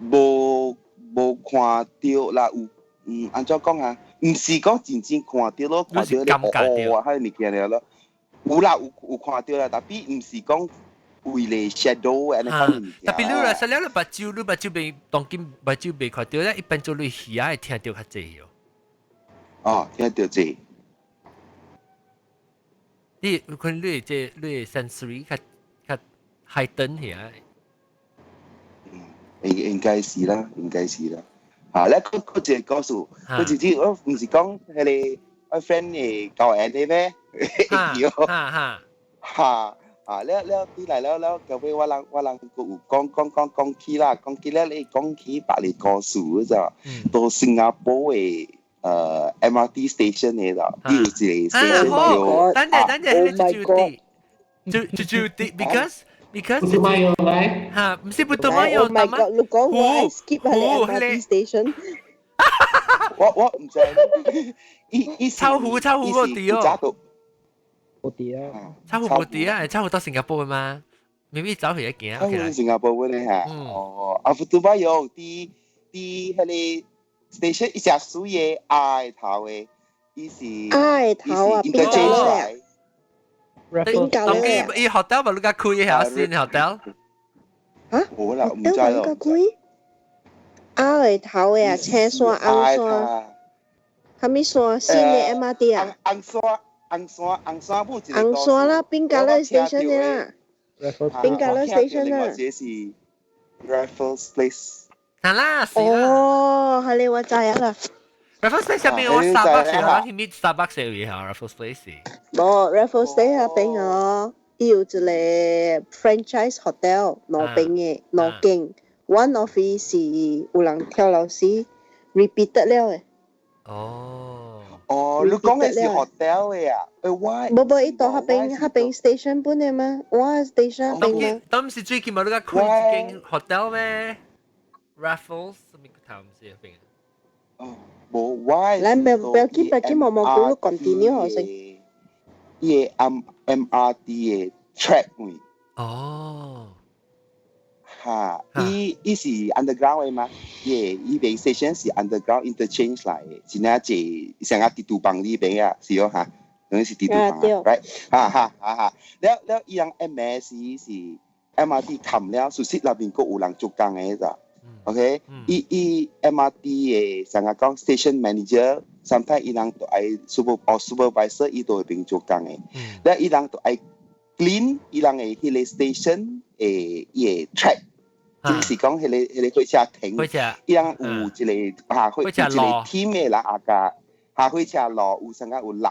無無看著啦，有嗯，按怎講啊？毋是講真正看著咯，看著咧烏烏啊，彼個物件了咯。有啦，有有看著啦，tapi 毋是講為咧 shadow 按呢款物件。 Tapi 你啦，實了你目睭，你目睭袂當今目睭袂看著咧，一般做你耳會聽著較濟哦。哦，聽著濟。你有可能你這你 sensory 較較 heighten 起來。應應該是啦，應該是啦。嚇，咧佢佢一個故事，佢直接我毋是講彼個我 friend 會交緣的咩？哈哈哈啊！了了，啲來了了，後尾我人我人閣有講講講講起啦，講起了你講起別個故事咋？到新加坡的MRT station 的啦，伊有一個 station 叫等陣等陣，你就就就就就 because because 不馬有來嚇，毋是不都馬有， Oh my god！你講我 skip 係 MRT station。我我毋知，伊伊臭湖臭湖個地哦。無佇啊，臭湖無佇啊，臭湖到新加坡的嘛？明明走去一行。臭湖新加坡的嚇。哦，啊，不都馬有佇佇彼個 station 一隻水的愛頭的，伊是愛頭啊，邊個來？邊個來？伊 hotel 嘛，你甲開一下先 hotel。嚇？無啦，毋知咯。開？愛頭的啊，青山紅山，啥物山？新的 MRT 啊？紅山。紅山紅山有一個。紅山啦，邊個咧 station 的啦？邊個咧 station 啊？這是 Raffles Place。係啦，是啦。哦，係你我知啊啦。 Raffles Place 下面有 Starbucks 我去meet Starbucks 嘅嚇 Raffles Place。無 Raffles Place 那邊哦，伊有一個 franchise hotel 兩邊的兩間，one of 伊是有人跳樓死 repeated 了的。哦。哦，你講的是 hotel 的啊？誒，我無無，伊到彼邊彼邊 station 本的嗎？我 station 邊嗎？當時最近咪你講開一間 hotel 咩？Raffles 什麼頭唔知邊？哦，無我來，不要緊，不要緊，毛毛菇，你 continue 好先。伊個 M MRT 的 track 位。哦。哈，伊伊是 underground 的嘛？伊伊邊 station 是 underground interchange 來的，真正濟像啊佇廚房裡邊啊，是哦哈，等於是佇廚房啊，right？哈哈哈哈，了了，伊人 MS 是 MRT 冚了，事實內面閣有人做工的咋？OK，伊伊 MRT 的上下講 station manager，sometimes 伊人都愛 super 哦 supervisor，伊都會邊做工的，了伊人都愛 clean 伊人的彼個 station 的伊的 track。就是講彼個彼個火車停，伊人有一個嚇，有一個 team 的人阿甲下火車路有啥個有六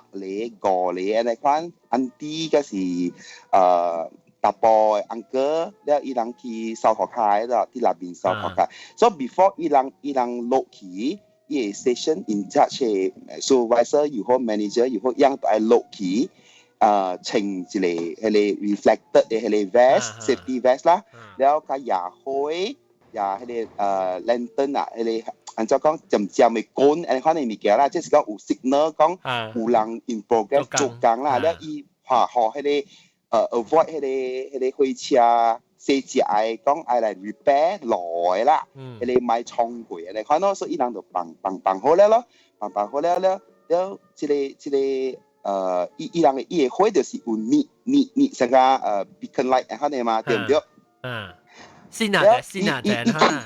個、五個按呢款，auntie 閣是查埔的 uncle，了伊人去掃塗跤的，佇內面掃塗跤。所以 before 伊人伊人落去，伊個 station in charge 的 supervisor 又好 manager 又好，伊人都愛落去，穿一個彼個 reflected 的彼個 vest safety vest 啦，了佮攑火攑彼個lantern 啊，彼個按怎講漸漸的棍，按呢款的物件啦，這是講有 signal 講有人 in progress 做工啦，了伊嚇予彼個avoid 彼個火車細隻的講愛來 repair 路的啦，彼個莫衝過按呢款咯，所以伊人就放放放好了咯，放放好了了了，這個伊人的伊的火就是有熱熱熱成個beacon light 按呢嘛，對毋對？嗯，是哪的？是哪的？哈。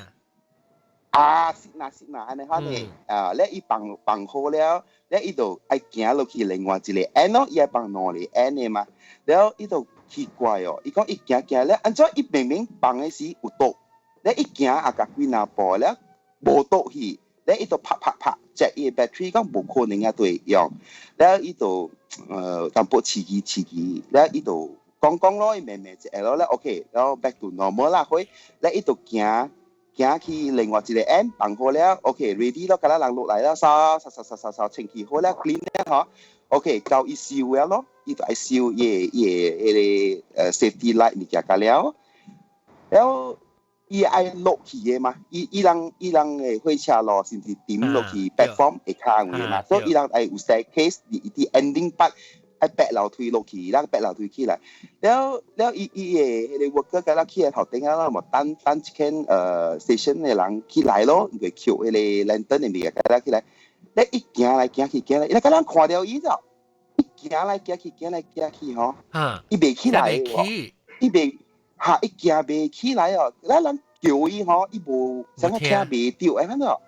啊，是哪是哪按呢款的啊，咧伊放放好了，咧伊就愛行落去另外一個 end 咯，伊愛放兩個 end 的嘛，了伊就奇怪哦，伊講伊行行咧，按怎伊明明放的時有倒，咧伊行也共幾若步了，無倒去，咧伊就拍拍拍，check 伊的 battery 講無可能啊對用，了伊就淡薄刺激刺激，了伊就講講咯，伊慢慢一下咯，咧 OK，了 back to normal 啦，去，咧伊就行。行去另外一個 end 放好了，OK，ready 咯，敢若人落來了，掃掃掃掃掃掃清氣好了，clean 了嗬，OK，到伊收了咯，伊就愛收伊的伊的彼個safety light 物件甲了，了伊愛落去的嘛，伊人的火車路是毋是點落去 platform 下跤位嘛，所以伊人愛有 staircase 佇 ending part 愛爬樓梯落去，咱爬樓梯起來，了了伊伊的彼個 worker 敢若起來頭頂啊，嘛等等一間station 的人起來咯，伊就抾彼個 lantern 的物件敢若起來，咧伊行來行去行來，伊敢若看著伊咗，伊行來行去行來行去吼，伊袂起來喎，伊袂哈伊行袂起來哦，咱人叫伊吼，伊無啥個聽袂著，按呢咯，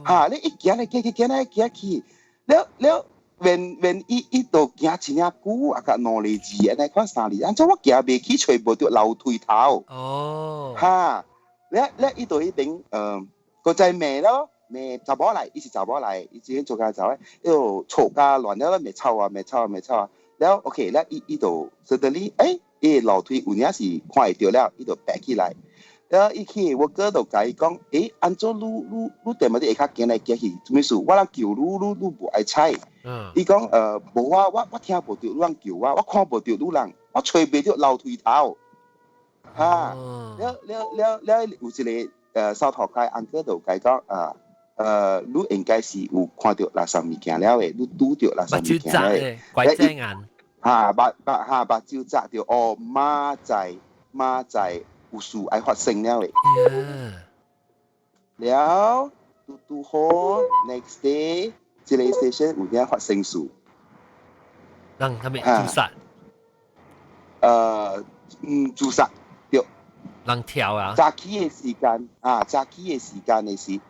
哈你伊行來行去行來行去，了了。when 伊都行真正久，啊，甲兩个字按呢款三字，按怎我行袂起，揣無著樓梯頭。哦。哈，了了伊就彼邊閣再罵咯，罵查某來，伊是查某來，伊之前做家查某，伊就吵甲亂了，罵臭啊，罵臭啊，罵臭啊。了 OK，了伊伊就 suddenly，伊樓梯有影是看會著了，伊就爬起來。了伊去我哥就共伊講，按怎你你你踮佇下跤行來行去，啥物事？我人叫你，你你無愛睬。伊講無啊，我聽無著你人叫我，我看無著你人，我揣袂著樓梯頭。哈，了了了了有一個掃頭街 uncle 就共伊講啊，你應該是有看著垃圾物件了的，你拄著垃圾物件了的。拐隻眼。哈，目目哈目睭眨著，哦，明仔明仔有事愛發生了的。了，拄拄好，next day，這個 station 有影發生事。人啥物自殺？自殺對。人跳啊！早起的時間啊，早起的時間的時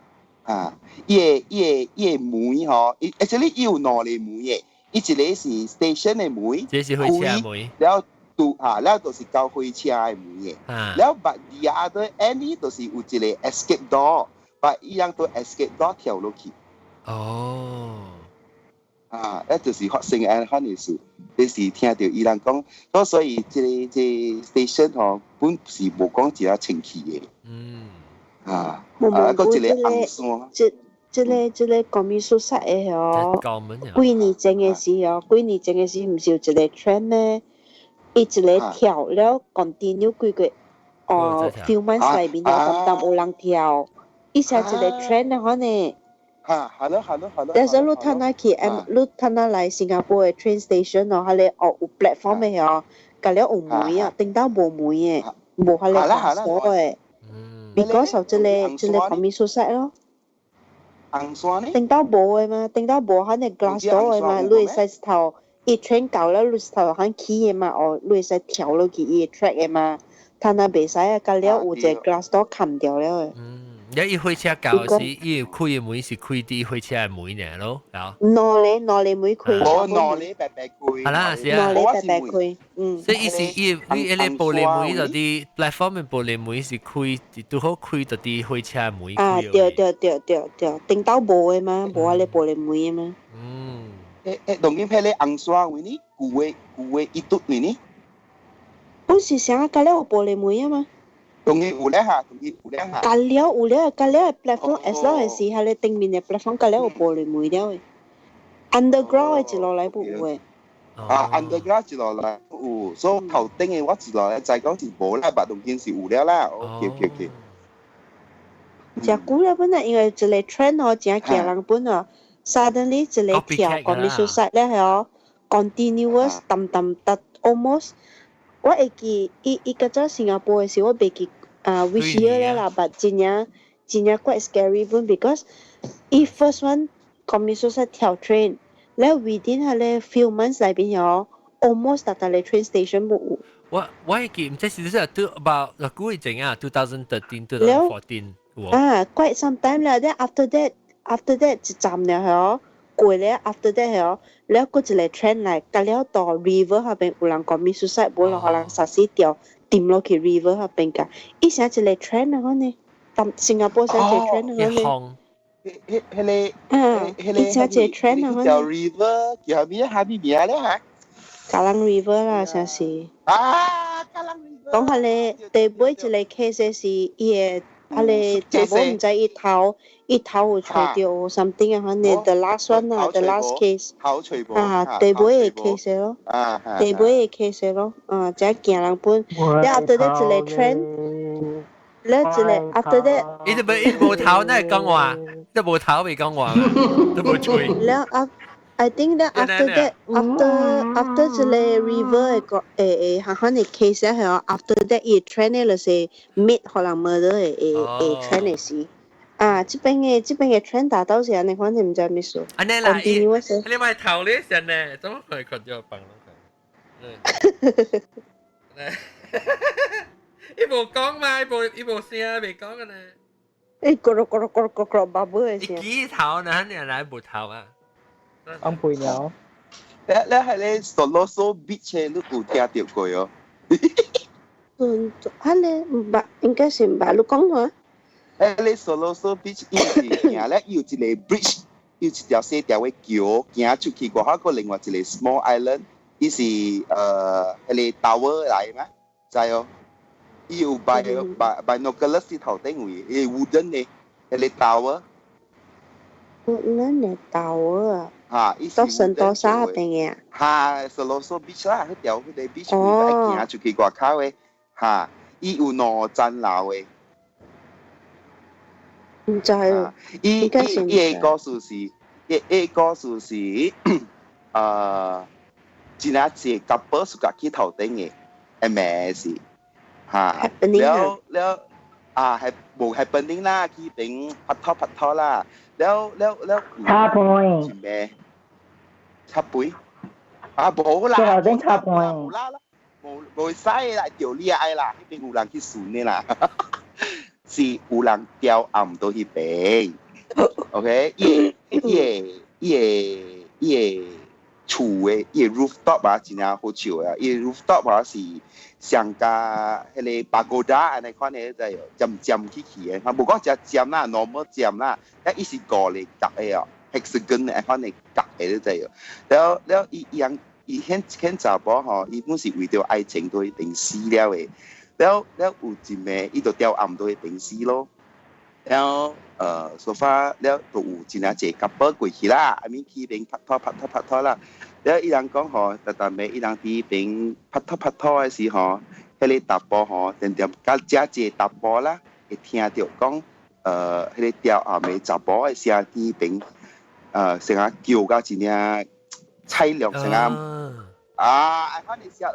啊，伊的伊的伊的門吼，伊而且你伊有兩個門的，伊一個是 station 的門，這是火車門，了拄啊，了就是到火車的門的，了 but the other end 就是有一個 escape door，but 伊人都 escape door 跳落去。哦。啊，那就是發生按款的事，這是聽著伊人講，所以這個這個 station 吼，本是無講一個清氣的。啊，啊，閣一個紅山。這這這個 commit suicide 的吼，幾年前的時候，幾年前的時毋是有一個 trend 咩？伊一個跳了 continue 幾個哦 few months 內面了，淡淡有人跳，伊是一個 trend 的可能。哈，係咯係咯係咯。但是你睇下去 M，你睇下來新加坡的 train station 哦，彼個哦有 platform 的哦，隔了有門啊，頂到無門的，無彼個鎖的。because of 這個 commit suicide 咯。紅山呢？頂到無的嘛，頂到無彼個 glass door 的嘛，你會使頭伊 train 到了，你頭肯起的嘛，哦，你會使跳落去伊個 track 的嘛，睇下袂使啊，隔了有一個 glass door 冚掉了的。你伊火車到時，伊開的門是開佇火車的門爾咯，兩个兩个門開。無兩个白白開。係啦，是啊。兩个白白開，嗯。所以伊是伊伊彼個玻璃門就佇 platform 的玻璃門是開，拄好開就佇火車的門。啊，對對對對對，頂到無的嘛，無彼個玻璃門的嘛。嗯。當今彼個紅山位呢？舊的舊的伊拄位呢？本是啥？隔了有玻璃門啊嘛。當然有咧嚇，當然有咧嚇。隔了有了，隔了 platform as long as 是彼個頂面的 platform 隔了有玻璃門了的。underground 的一落來不有的。啊，underground 一落來有，所以頭頂嘅我一落來知講是無啦，白當今是有了啦。OK OK OK。真久了本來因為一個 trend 哦，真驚人本哦，suddenly 一個跳 commit suicide 咧係哦，continuous 淡淡得 almost，我會記伊伊較早新加坡嘅時，我袂記啊 which year 了啦，but 真正真正 quite scary 本，because 伊 first one commit suicide 跳 train，了 within 彼个 few months 內邊哦，almost 逐逐個 train station 無有。我會記，毋知是是都 about 偌久以前啊，2013、2014。啊，quite some time 啦。then after that 一站了嗬，過了 after that 嗬，了閣一個 trend 來，甲了到 river 彼邊有人 commit suicide，無人予人殺死掉，沉落去 river 彼邊㗎。伊成一個 trend 啊，可呢？但新加坡成一個 trend 啊，可呢？彼彼个，啊，伊成一個 trend 啊，可呢？條 river 叫咩？啥物名咧嚇？加蘭 river 啦，成是。啊，加蘭 river。講彼个第尾一個 case 是伊个。啊咧，查某毋知伊頭伊頭有揣著 something 啊，反正 the last one 啊，the last case 啊，第尾個 case 咯，第尾個 case 咯，啊，真驚人本。了 after that 一個 trend，了一個 after that，伊都無伊無頭，哪會講話？都無頭未講話，都無喙。了啊，I think that after that after 這個 river 的個誒誒，彼款的 case 係哦，after that 伊 trend 咧就是 meet 予人 murder 的的的 trend 的是。啊，這邊的 trend 達到是按呢款，毋知咩事。按呢啦，伊你咪頭咧先呢，怎麼會看到放落去？伊無講嘛，伊無伊無聲，未講嘅呢。伊咕嚕咕嚕咕嚕咕嚕巴布的聲。伊幾頭呢？你來無頭啊？安配鳥。你你係咧 Siloso Beach 你有聽著過哦？嗯，啊咧毋捌，應該是毋捌。你講下。誒，你 Siloso Beach 伊是行咧，有一個 bridge，有一條細條的橋，行出去過後，閣另外一個 small island，伊是彼个 tower 來嗎？知哦？伊有 binoculars 頭頂位，伊 wooden 的彼个 tower。 wooden 的 tower 啊？嚇，伊到聖多沙彼邊的啊？嚇，Siloso Beach 啦，彼條彼個 beach 位愛行出去外口的，嚇，伊有兩層樓的。毋知哦。伊伊伊个故事是，伊伊故事是，真正濟 couple 是家去頭頂的，係咩是？嚇，了了啊，係無 happening 啦，去邊拍拖拍拖啦，了了了。插杯。是咩？插杯？啊，無啦。頭頂插杯。無啦啦，無無使啦，著你愛啦，彼邊有人去巡的啦。是有人吊暗到彼邊，OK？伊伊伊伊个厝的伊个 rooftop 啊，真正好笑啊！伊个 rooftop 啊是上加彼个 pagoda 按呢款的就尖尖起起的，無講誠尖啦，normal 尖啦，但伊是五個角的哦，hexagon 的款的角的你知哦。了了，伊伊人伊彼彼查某吼，伊本是為著愛情都一定死了的。了了有一暝，伊就吊暗到彼邊死咯。了so far 了就有真正濟 couple 過去啦，I mean 去邊拍拖拍拖拍拖啦。了伊人講吼，逐逐暝伊人佇彼邊拍拖拍拖的時吼，彼个查埔吼，定定佮遮濟查埔啦，會聽著講，彼个吊暗的查埔的聲佇彼邊，成日叫甲真正凄涼，成日啊，反正聲。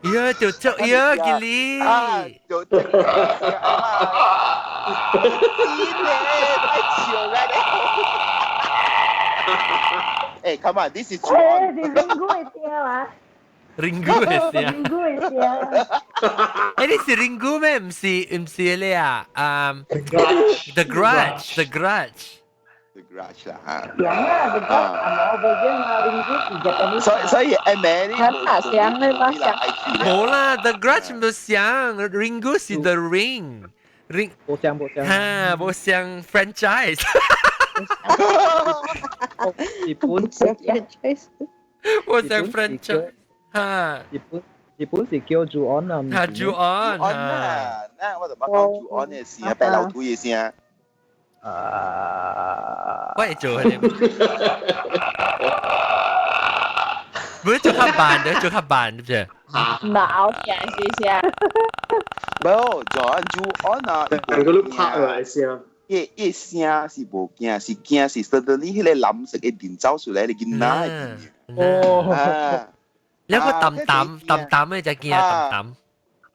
呀，就就呀，吉利，啊，就就啊，真的太笑啦！欸，come on，this is 欸，是 Ringu 的聲嘛？ Ringu 的聲，Ringu 的聲。欸，你是 Ringu 咩？毋是毋是咧啊？The Grudge，The Grudge。 The Grudge 啦嚇。像啊，The Grudge 啊，無袂用啊，Ringu 是 Japanese。所所以誒咩？你像你把像。無啦，The Grudge 毋像，Ringu 是 The Ring。Ring 無像無像。哈，無像 franchise。日本 franchise。無像 franchise。哈。日本日本是叫朱安啊。哈，朱安。啊，那我就捌講朱安的聲，白老土的聲。啊！我會做嘅。唔做較慢，你做較慢，對唔對？冇嘅，是是。冇，就按就按啊，但個都拍啊，聲。伊伊聲是無驚，是驚是 suddenly 彼個藍色的電走出來，你囡仔的。哦。你個淡淡淡淡的就驚淡淡。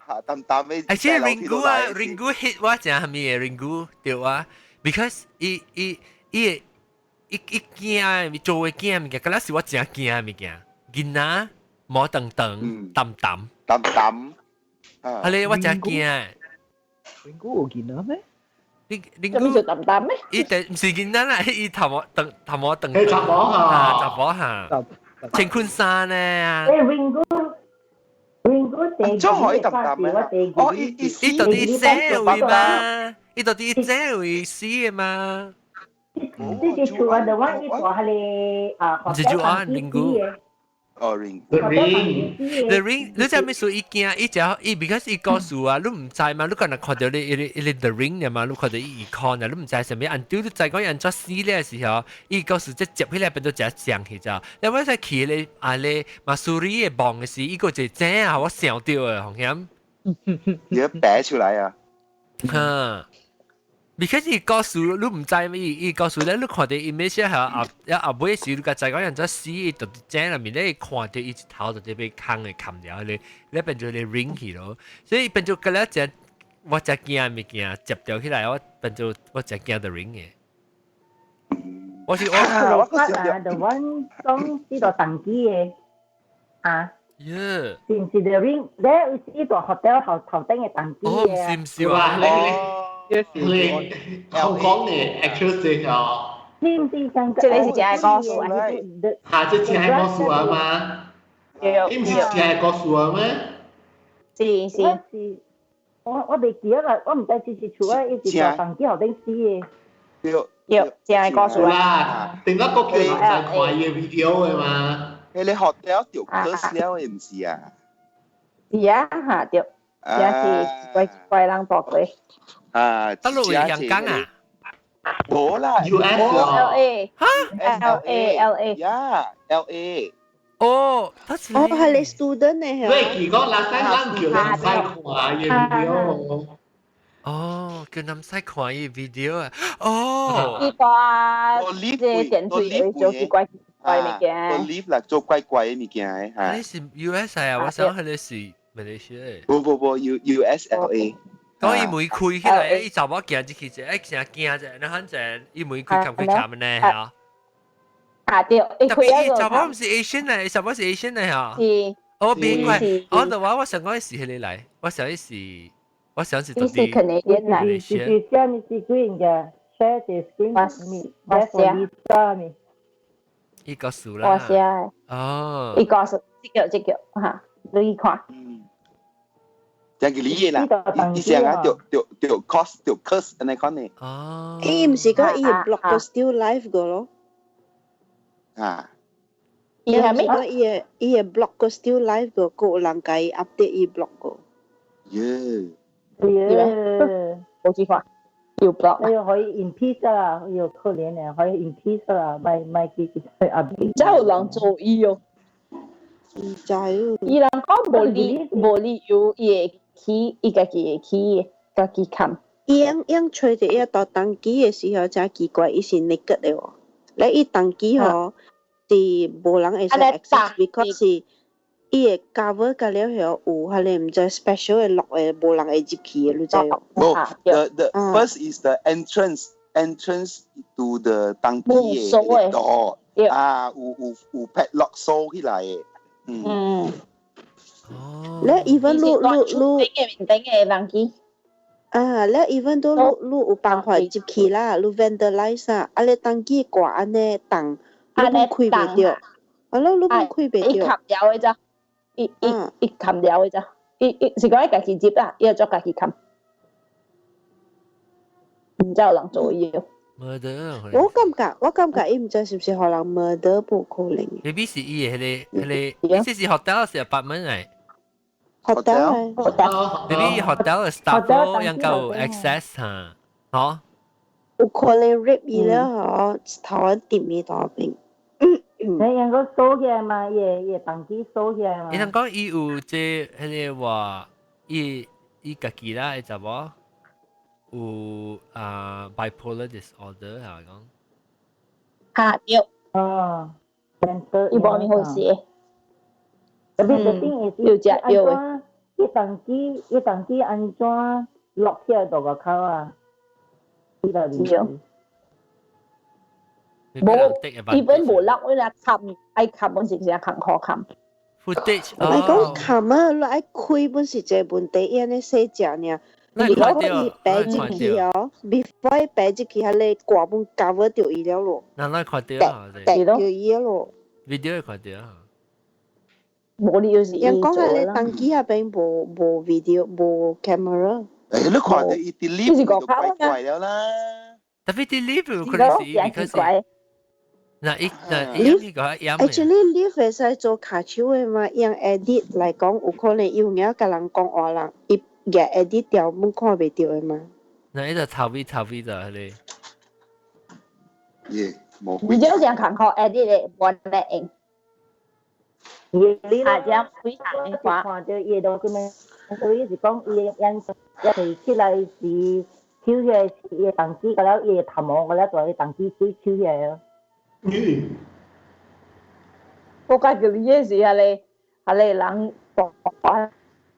嚇，淡淡的。而且 Ringu 啊，Ringu hit 我正係咪 Ringu 對啊？Because 伊伊伊伊伊驚，做會驚物件，嗰陣時我真驚物件。囡仔毛長長淡淡淡淡。啊你我真驚。 Ringu 有囡仔咩？你你咁做淡淡咩？伊就唔是囡仔啦，伊頭毛長頭毛長。係查某嚇。查某嚇。穿困衫呢。誒，Ringu Ringu 地做可以淡淡咩？哦，伊伊伊到底這位嘛？伊到底這位死的嘛？這是厝啊，the one 伊大彼個啊，唔是就按 Ringu。哦，ring。 The ring。 The ring，你知咩數？伊驚，伊就伊，because 伊告訴啊，你唔知嘛？你可能看到你伊伊 the ring 嘛，你看到伊 icon 啊，你唔知啥物。按丟你知講按怎死咧時候，伊告訴這接起來變做一像去咋。你我在去咧啊咧馬蘇里的夢的時，伊個就這啊，我想到的，紅險。你一擺出來啊！哈。because 伊告訴你唔知伊伊告訴咧，你看到 image 係後後尾時，你個知講人怎死，伊就正入面咧看到伊一頭就被空的冚掉，你你變做你 ring 去咯。所以變做嗰了只我真驚物件接掉起來，我變做我真驚 the ring 嘅。我是我我啊，the one 講呢個登機嘅啊。 Yeah。是唔是 the ring？咧有呢個 hotel 頭頭頂嘅登機哦，唔是唔是話。你香港嘅 actress 嚟哦。是唔是講？這個是真嘅故事啊！嚇，這真嘅故事啊嘛？你唔是真嘅故事啊咩？是是。我未記得啦，我唔知是是厝啊，伊是在房間後頂死的。對。對，真嘅故事啦。頂個國叫人在看伊嘅 video 嘅嘛？你學了就 curse 了的，唔是啊？是啊，嚇對，也是怪怪人大過。啊！得落去香港啊？冇啦，US L A 哈，L A L A 呀，L A。哦，他是哦，係你 student 呢？喂，如果那西咱叫人使看伊 video。哦，叫人使看伊 video 啊！哦，伊個這電視做奇怪怪物件。 live 啦，做怪怪的物件的嚇。你是 US 啊？我想佢哋是馬來西亞。不不不，U U S L A。講伊門開起來，伊查某行入去者，欸，成驚者，你反正伊門開冚開冚呢嚇。啊對，伊開啊查某毋是 Asian 嚟，查某是 Asian 嚟嚇。是。哦，別怪，我就話我想講是彼個來，我想是，我想是你是 Canadian 嚟。是是啥物 screen 嘅？share 個 screen，我寫。伊告訴啦。我寫。哦。伊告訴，這個這個嚇，你看。這個理啦，伊成啊，就就就 curse 就 curse 按呢款呢。哦。伊毋是講伊 blog 個 still live 個咯？啊。伊係咩？講伊個伊個 blog 個 still live 個，閣有人共伊 update 伊 blog 個。耶。耶。冇記看，有 blog。哎呦，可以 in peace 啦，哎呦，可憐啊，可以 in peace 啦，咪咪記記 update。真有人做伊哦。唔知哦。伊人講無理無理由，伊會起，伊家己會起，家己冚。伊樣樣吹著伊到登機的時候真奇怪，伊是 naked 的喎。咧伊登機吼是無人會使 access，because 是伊會 cover 甲了後有彼个毋知 special 的 lock 的，無人會入去的，你知無？無，the first is the entrance to the 登機的 door 啊，有有有 padlock 鎖起來的。嗯。咧 even 你你你頂嘅面頂嘅人機。啊，咧 even 都你你有辦法入去啦，你 vandalize 啊，啊你登機掛按呢擋，你本開袂著，啊你你本開袂著。伊冚掉的咋？伊伊伊冚掉的咋？伊伊是講伊家己入啦，伊會做家己冚。毋知有人做伊哦。 murder。我感覺我感覺伊毋知是毋是予人 murder 無可能。 maybe 是伊的彼个彼个，這是 hotel 是 apartment 嚟。 hotel hotel。 maybe hotel 的 staff 應該有 access 嚇，嗬。有可能 rape 伊了嗬，頭先掂伊大邊。你用個鎖起來嘛，伊個當機鎖起來嘛。伊人講伊有這彼個話，伊伊家己啦，伊查某有啊 bipolar disorder 係講。嚇對。哦，伊無咪好事。特別特別是有食藥的。伊當機按怎落起來大個口啊？伊就是。無，基本無落，我啦冚，愛冚本是誠艱苦冚。 Footage 我講冚啊，你愛開本是一個問題，伊按呢細隻爾。如果伊白入去哦，before 伊白入去，彼個掛本 cover 掉伊了咯。那咱看到啊？滴掉伊咯。 video 看到啊。無理就是人講彼個當機彼邊無 video 無 camera。你看到伊佇 lift 就怪怪了啦。特別佇 lift 可能是 because 那伊那伊個 Actually lift 會使做跤手的嘛，用 edit 來講，有可能有影共人講話人，伊舉 edit 掉，阮看袂著的嘛。那伊就頭尾頭尾就彼個。耶，無。你這樣艱苦 edit 的，無咧用。啊，這樣非常的看。看到伊 document，所以是講伊演一提起來是抽起來是伊當機，個了伊頭毛個了，就伊當機水抽起來咯。嗯。我感覺你是彼個人大彼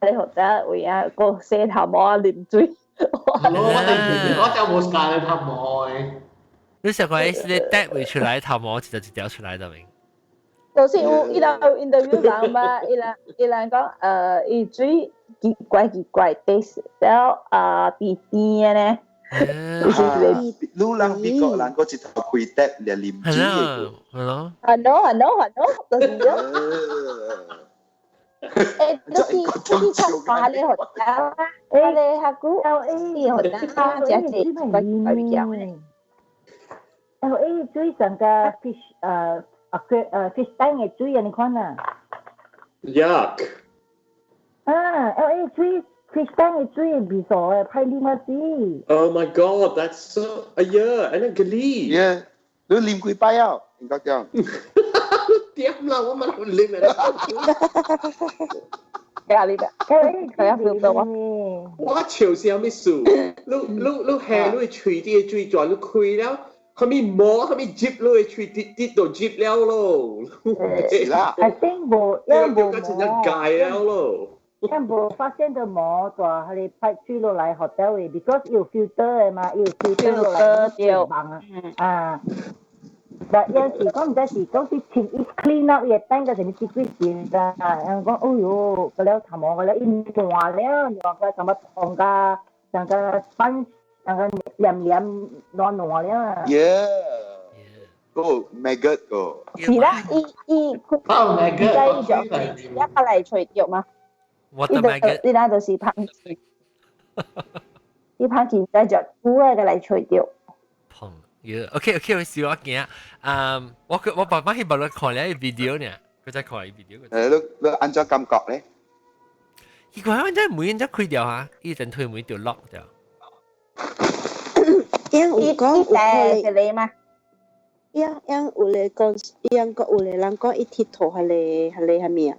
個學者為啊個洗頭毛啊啉水。我就無教你頭毛的。你想講是你帶會出來頭毛，一條一條出來的明？就是有伊人有 interview 人嘛，伊人講伊水奇怪奇怪 taste，了啊甜甜的呢。你人美國人嗰一頭開 tap 來啉水的。係咯。係咯係咯係咯，就是咯。你是唱歌咧，學得，你下久，你學得，食濟怪怪物件。 LA 水上個 fish fish tank 的水啊，你看啊。 Yuck！啊，LA 水 fish tank 的水味素的，歹啉啊死。 Oh my God, that's so 哎呀，按呢吉利。 Yeah，你啉幾擺啊？應該講。點啦，我冇啉啊。咖喱的，佢要 feel 到啊！我笑是啥物事？你下你喙底的水全你開了，啥物毛啥物入你的喙滴滴到入了咯。是啦。 I think 無，因為無真正戒了咯。因無發現到毛大，彼個排水落來 hotel 的，because 有 filter 的嘛，有 filter 落來對啊。啊。但有時講毋知是講是清伊 clean up 伊會等個啥物幾幾時啦，人講哎喲，個了頭毛個了伊爛了，爛個什麼痛甲，像個 sponge，像個黏黏爛爛了。 Yeah。個 maggot 個。是啦，伊伊佢哦，maggot，伊就一個嚟除掉嘛。 What the maggot？伊那就是芳水，伊芳錢在就久個嚟除掉。碰。OK OK，我笑我驚。嗯，我爸爸去幫你看了 video 呢，佢再看 video。你按怎感覺咧？奇怪，我真係每人都開掉嚇，一陣推門就 lock 掉。因有講有可能嘛？因因有咧講，因講有咧人講伊鐵佗彼個彼個啥物啊？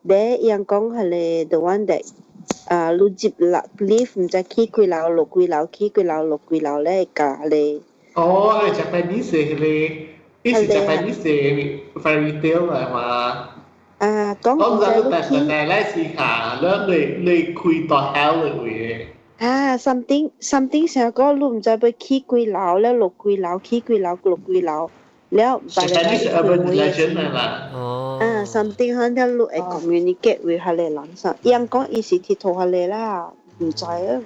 咧𪜶講彼個 the one that 啊，你入落 lift 毋知去幾樓落幾樓，去幾樓落幾樓咧，共彼個。哦，你 Japanese 彼個，伊是 Japanese fairy tale 嚟嘛？啊，講我毋知你第第咧是下，你你開到 hell 嘅位。啊，something something 成講你毋知欲去幾樓咧，落幾樓，去幾樓，落幾樓，了。 Japanese urban legend 嚟啦。哦。啊，something 可能你會 communicate with 彼個人啥，𪜶講伊是佚佗彼個啦，毋知啊。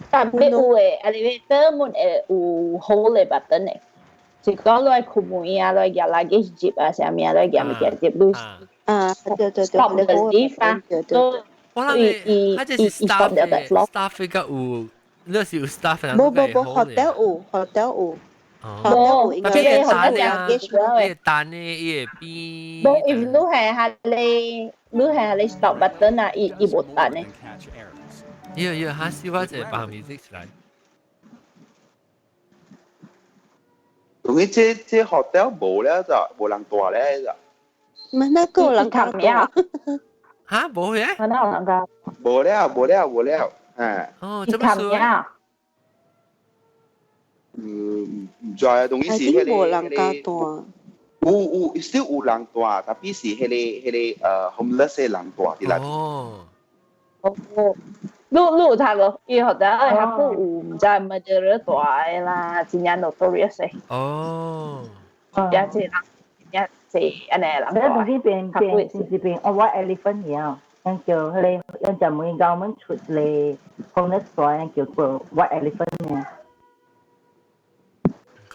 但欲有的 elevator 門會有 hold 的 button 的，是講你愛開門啊，你愛舉 luggage 入啊，啥物啊，你愛舉物件入，你啊，對對對 stop the lift 啊，都我諗伊，佢就是 staff 嘅，staff 個有，你是有 staff 無無無，hotel 有，hotel 有。無，應該單啊，伊單呢，伊會變。無，if 你係下你，你係下你 stop button 啊，伊伊無彈的。要要，哈，小我一個放 music 出來。同佢這這 hotel 無了就無人住咧就。唔係那個人家住。嚇，無嘅？我哪有人家？無了，無了，無了，啊。哦，這麼說。嗯，唔知啊，同伊是彼個無人家住。有有，是有人住，tapi 是彼個homeless 的人住佇內。哦。哦。你你有讀過？伊學校較久有，毋知毋係叫大的啦，真正 notorious 的。哦。也濟人，也濟按呢人。你東西變變是變，我 white elephant 了，咱叫彼個，咱就每個門出嚟 homeless 大，咱叫做 white elephant 爾。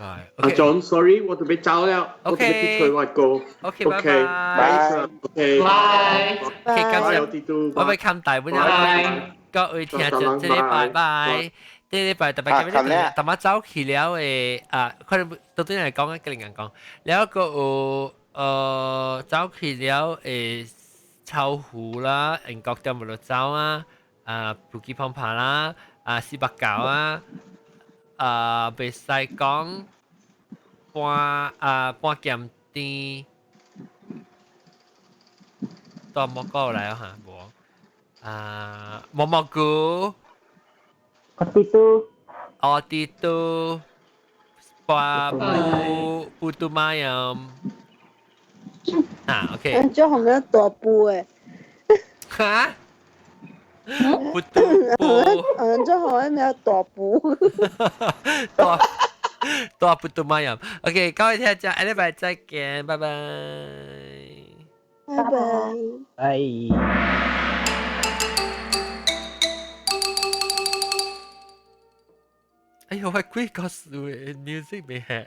阿 John，sorry，我準備走了，我準備去催我哥。 OK，拜拜。 OK，拜。 OK，感謝。我要冚大本啊！各位聽眾，這禮拜拜，這禮拜特別今日特別走去了的啊，可能到底嚟講啊，跟人講，了個有走去了的臭湖啦，英國點冇得走啊，啊布吉旁爬啦，啊四百九啊，啊袂使講半啊半鹹甜，大蘑菇來啊嚇，無。啊，蘑蘑菇，奧迪都，奧迪都，巴布布杜瑪ယ，啊，OK。這紅個大布誒。哈？布杜布。嗯，這紅個咩大布？大大布杜瑪ယ，OK，各位聽眾，下禮拜再見，拜拜。拜拜。拜。哎呦，我幾個數嘅 music 未係。